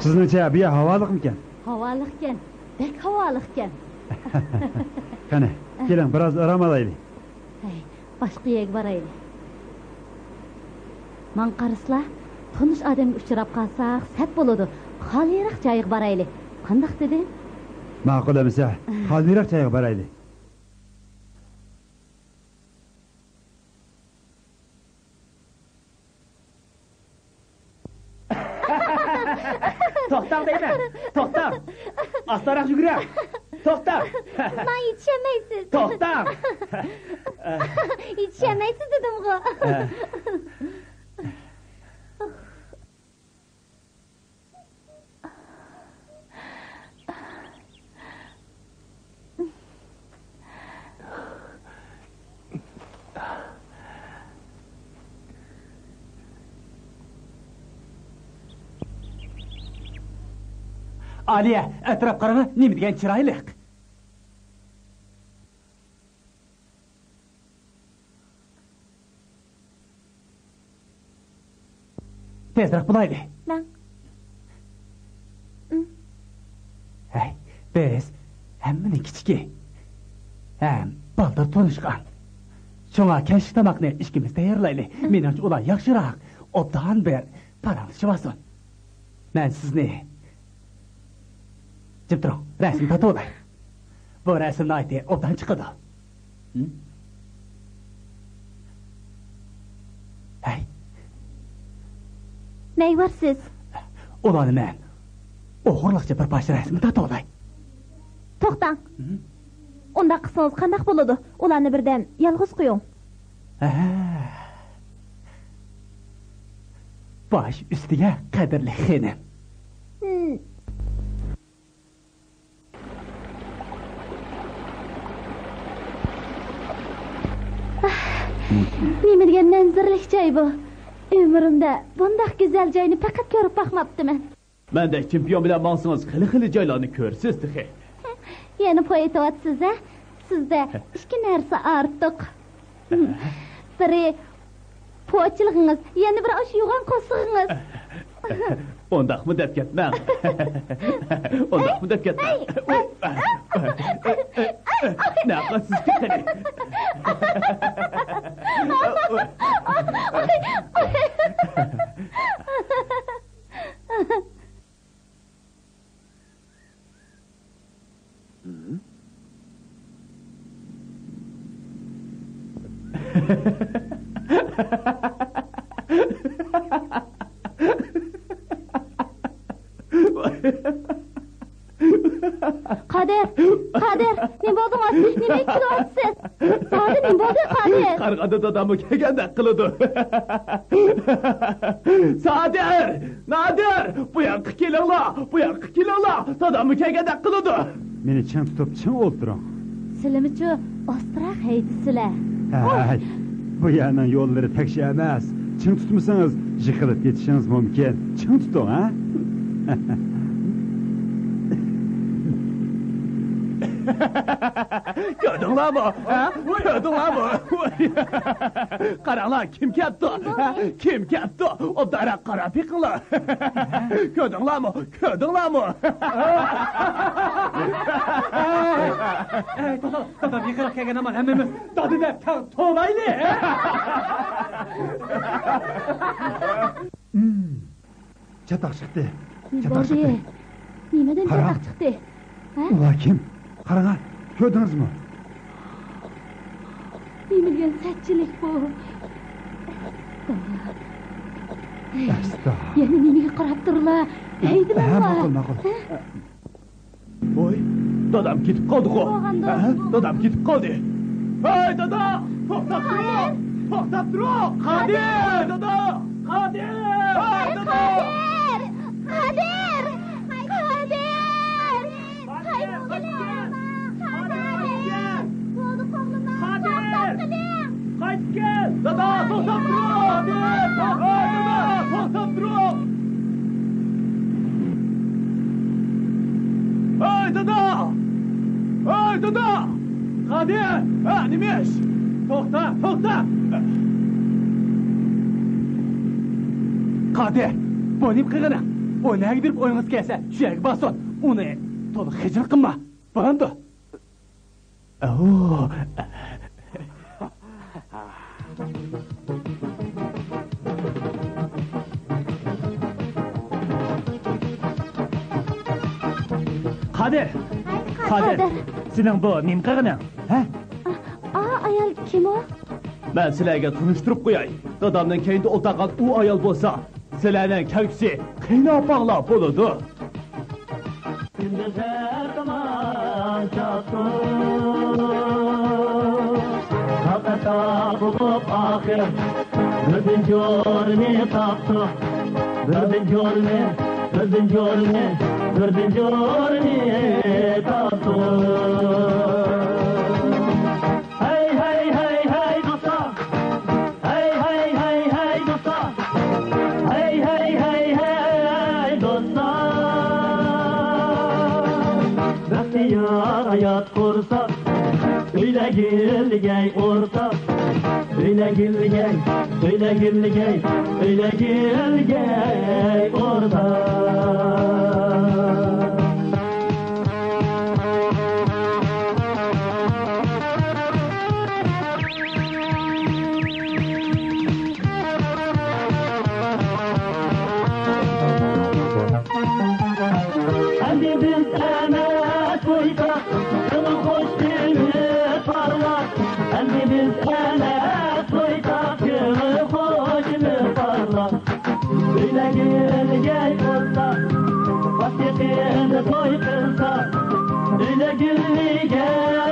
سىزنىڭچە بۇ يەر ھاۋالىقمىكەن؟ ھاۋالىقكەن، بەك ھاۋالىقكەن. قېنى، كېلىڭ، بىراز ئارام ئالايلى. ھەي، باشقا يەرگە بارايلى. ماڭا قارىسىلا، تونۇش ئادەمگە ئۇچراپ قالساق سەت بولىدۇ. خالىيراق جايغا بارايلى. قانداق دېدىم؟ ماقۇل ئەمىسە، خالىيراق جايغا بارايلى. توختاڭ دەيمەن، توختاڭ! ئاستاراق يۈگۈرۈڭ! توختاڭ! ماڭا يېتىشەلمەيسىز! توختاڭ! يېتىشەلمەيسىز دېدىمغۇ! ئالىيە، ئەتراپ قاراڭا، نېمە دېگەن چىرايلىق! تېزرەك بولايلى. مەن. ھەي، بىز ھەممىنىڭ كىچىكى. ھەم بالدۇر تونۇشقان. شۇڭا كەچلىك تاماقنى ئىككىمىز تەييارلايلى. مم. مېنىڭچە ئۇلار ياخشىراق. ئوبدان بىر پاراڭلىشىۋالسۇن. مەن سىزنى. جىم تۇرۇڭ، رەسىم تارتىۋالاي. بۇ رەسىم ناھايىتى ئوبدان چىقىدۇ. ھە؟ ھەي. نەيۋارسىز؟ ئۇلارنى مەن ئوغرىلىقچە بىر پارچە رەسىم تارتىۋالاي. توختاڭ. ھە؟ ئۇنداق قىلسىڭىز قانداق بولىدۇ؟ ئۇلارنى بىردەم يالغۇز قويۇڭ. ھە. باش ئۈستىگە، قەدىرلىك خېنىم. ھىم. ئاھ، نېمە دېگەن مەنزىرىلىك جاي بۇ. ئۆمرۈمدە بۇنداق گۈزەل جاينى پەقەت كۆرۈپ باقماپتىمەن. مەندەك چېمپىيون بىلەن ماڭسىڭىز خېلى-خېلى جايلارنى كۆرىسىز تېخى. يەنە پوي ئېتىۋاتىسىز-ھە؟ سىزدە ئىككى نەرسە ئارتۇق. بىرى پوچىلىقىڭىز، يەنە بىرى ئاشۇ يوغان قورسىقىڭىز. ئۇنداقمۇ دەپ كەتمەڭ. ئۇنداقمۇ دەپ كەتمەڭ. ئۇي. نەقەسىز كېتىلى. قادىر! قادىر! نېمە بولدۇڭ ئاچچىق؟ نېمە كۈلۈۋاتىسەن؟ قادىر، نېمە بولدى، قادىر؟ قارىغاندا داداممۇ كەلگەندەك قىلىدۇ. سادىر! نادىر! بۇ ياققا كېلىڭلار! بۇ ياققا كېلىڭلار! داداممۇ كەلگەندەك قىلىدۇ! مېنى چىڭ تۇتۇپ، چىڭ ئولتۇرۇڭ. سىلىمىچۇ ئاستىراق ھەيدىسىلە. ھەي، بۇ يەرنىڭ يوللىرى تەكشى ئەمەس. چىڭ تۇتمىسىڭىز، يىقىلىپ كېتىشىڭىز مۇمكىن. چىڭ تۇتۇڭ، ھە؟ كۆردۈڭلارمۇ؟ ھە؟ كۆردۈڭلارمۇ؟ قاراڭلار، كىم كەپتۇ؟ ھە؟ كىم كەپتۇ؟ ئوبدانراق قاراپ بېقىڭلار. كۆردۈڭلارمۇ؟ كۆردۈڭلارمۇ؟ ئەي، دادا، دادام يېقىنراق كەلگەن ئامان ھەممىمىز دادا دەپ تەڭ توۋلايلى. چاتاق چىقتى. نېمە چاتاق بولدى؟ چىقتى. نېمىدىن قاراڭ. چاتاق چىقتى؟ ھە؟ ئۇلار كىم؟ قاراڭا، كۆردىڭىزمۇ؟ نېمە دېگەن سەتچىلىك بۇ؟ ئەستا. يەنە نېمىگە قاراپ تۇرلا؟ ھەيدىمەڭلار. ھە، ماقۇل، ماقۇل. ھە؟ ۋوي، دادام كېتىپ قالدىغۇ. ھە؟ دادام كېتىپ قالدى. ھەي، دادا! توختاپ تۇرۇڭ! توختاپ تۇرۇڭ! قادىر! دادا! قادىر! ھەي، دادا! قادىر! قادىر! قادىر! قايتىپ كېلىڭ! قادىر! قادىر! قايتىپ كېلىڭ! قادىر! قايتىپ كېلىڭ! قايتىپ كېلىڭ! دادا، توختاپ تۇرۇڭ! قادىر! ھەي، دادا، توختاپ تۇرۇڭ! ھەي، دادا! ھەي، دادا! قادىر! ھە، نېمە ئىش؟ توختا، توختا! قادىر، بۇ نېمە قىلغىنىڭ؟ ئۇ نەگە بېرىپ ئويۇڭىز كەلسە، شۇ يەرگە بارسۇن. ئۇنى تولا خىجىل قىلما. بولامدۇ؟ ئوو. قادىر! قادىر! قادىر! سېنىڭ بۇ نېمە قىلغىنىڭ؟ ھە؟ ئا، ئا، ئايال كىم ئۇ؟ مەن سىلەرگە تونۇشتۇرۇپ قوياي. دادامنىڭ كەينىدە ئولتۇرغان ئۇ ئايال بولسا، سىلەرنىڭ كەلگۈسى قېيىنئاپاڭلار بولىدۇ. كۈندۈز ھەر تامان چاقتۇق، تاقاتا بولۇپ ئاخىر، بىردىن جورىنى تاپتۇق. بىردىن جورىنى، بىردىن جورىنى، بىردىن جورىنى تاپتۇق. ھەي، ھەي، ھەي، ھەي، دوستلار! ھەي، ھەي، ھەي، ھەي، دوستلار! ھەي، ھەي، ھەي، ھەي، دوستلار! بەختىيار ھايات قۇرساق، ئۆيلەرگە ئۆرتەك، ئۆيلەرگە ئۆرتەك، ئۆيلەرگە ئۆرتەك. بىز ئەمەس تويدا، كۆڭۈل خۇش، كۆڭۈل پارلاق. ئەمدى بىز ئەمەس تويدا، كۆڭۈل خۇش، كۆڭۈل پارلاق. ئۆيلەر گۈللىگەن بولسا، باش يېقىندا توي قىلسا، ئۆيلەر گۈللىگەن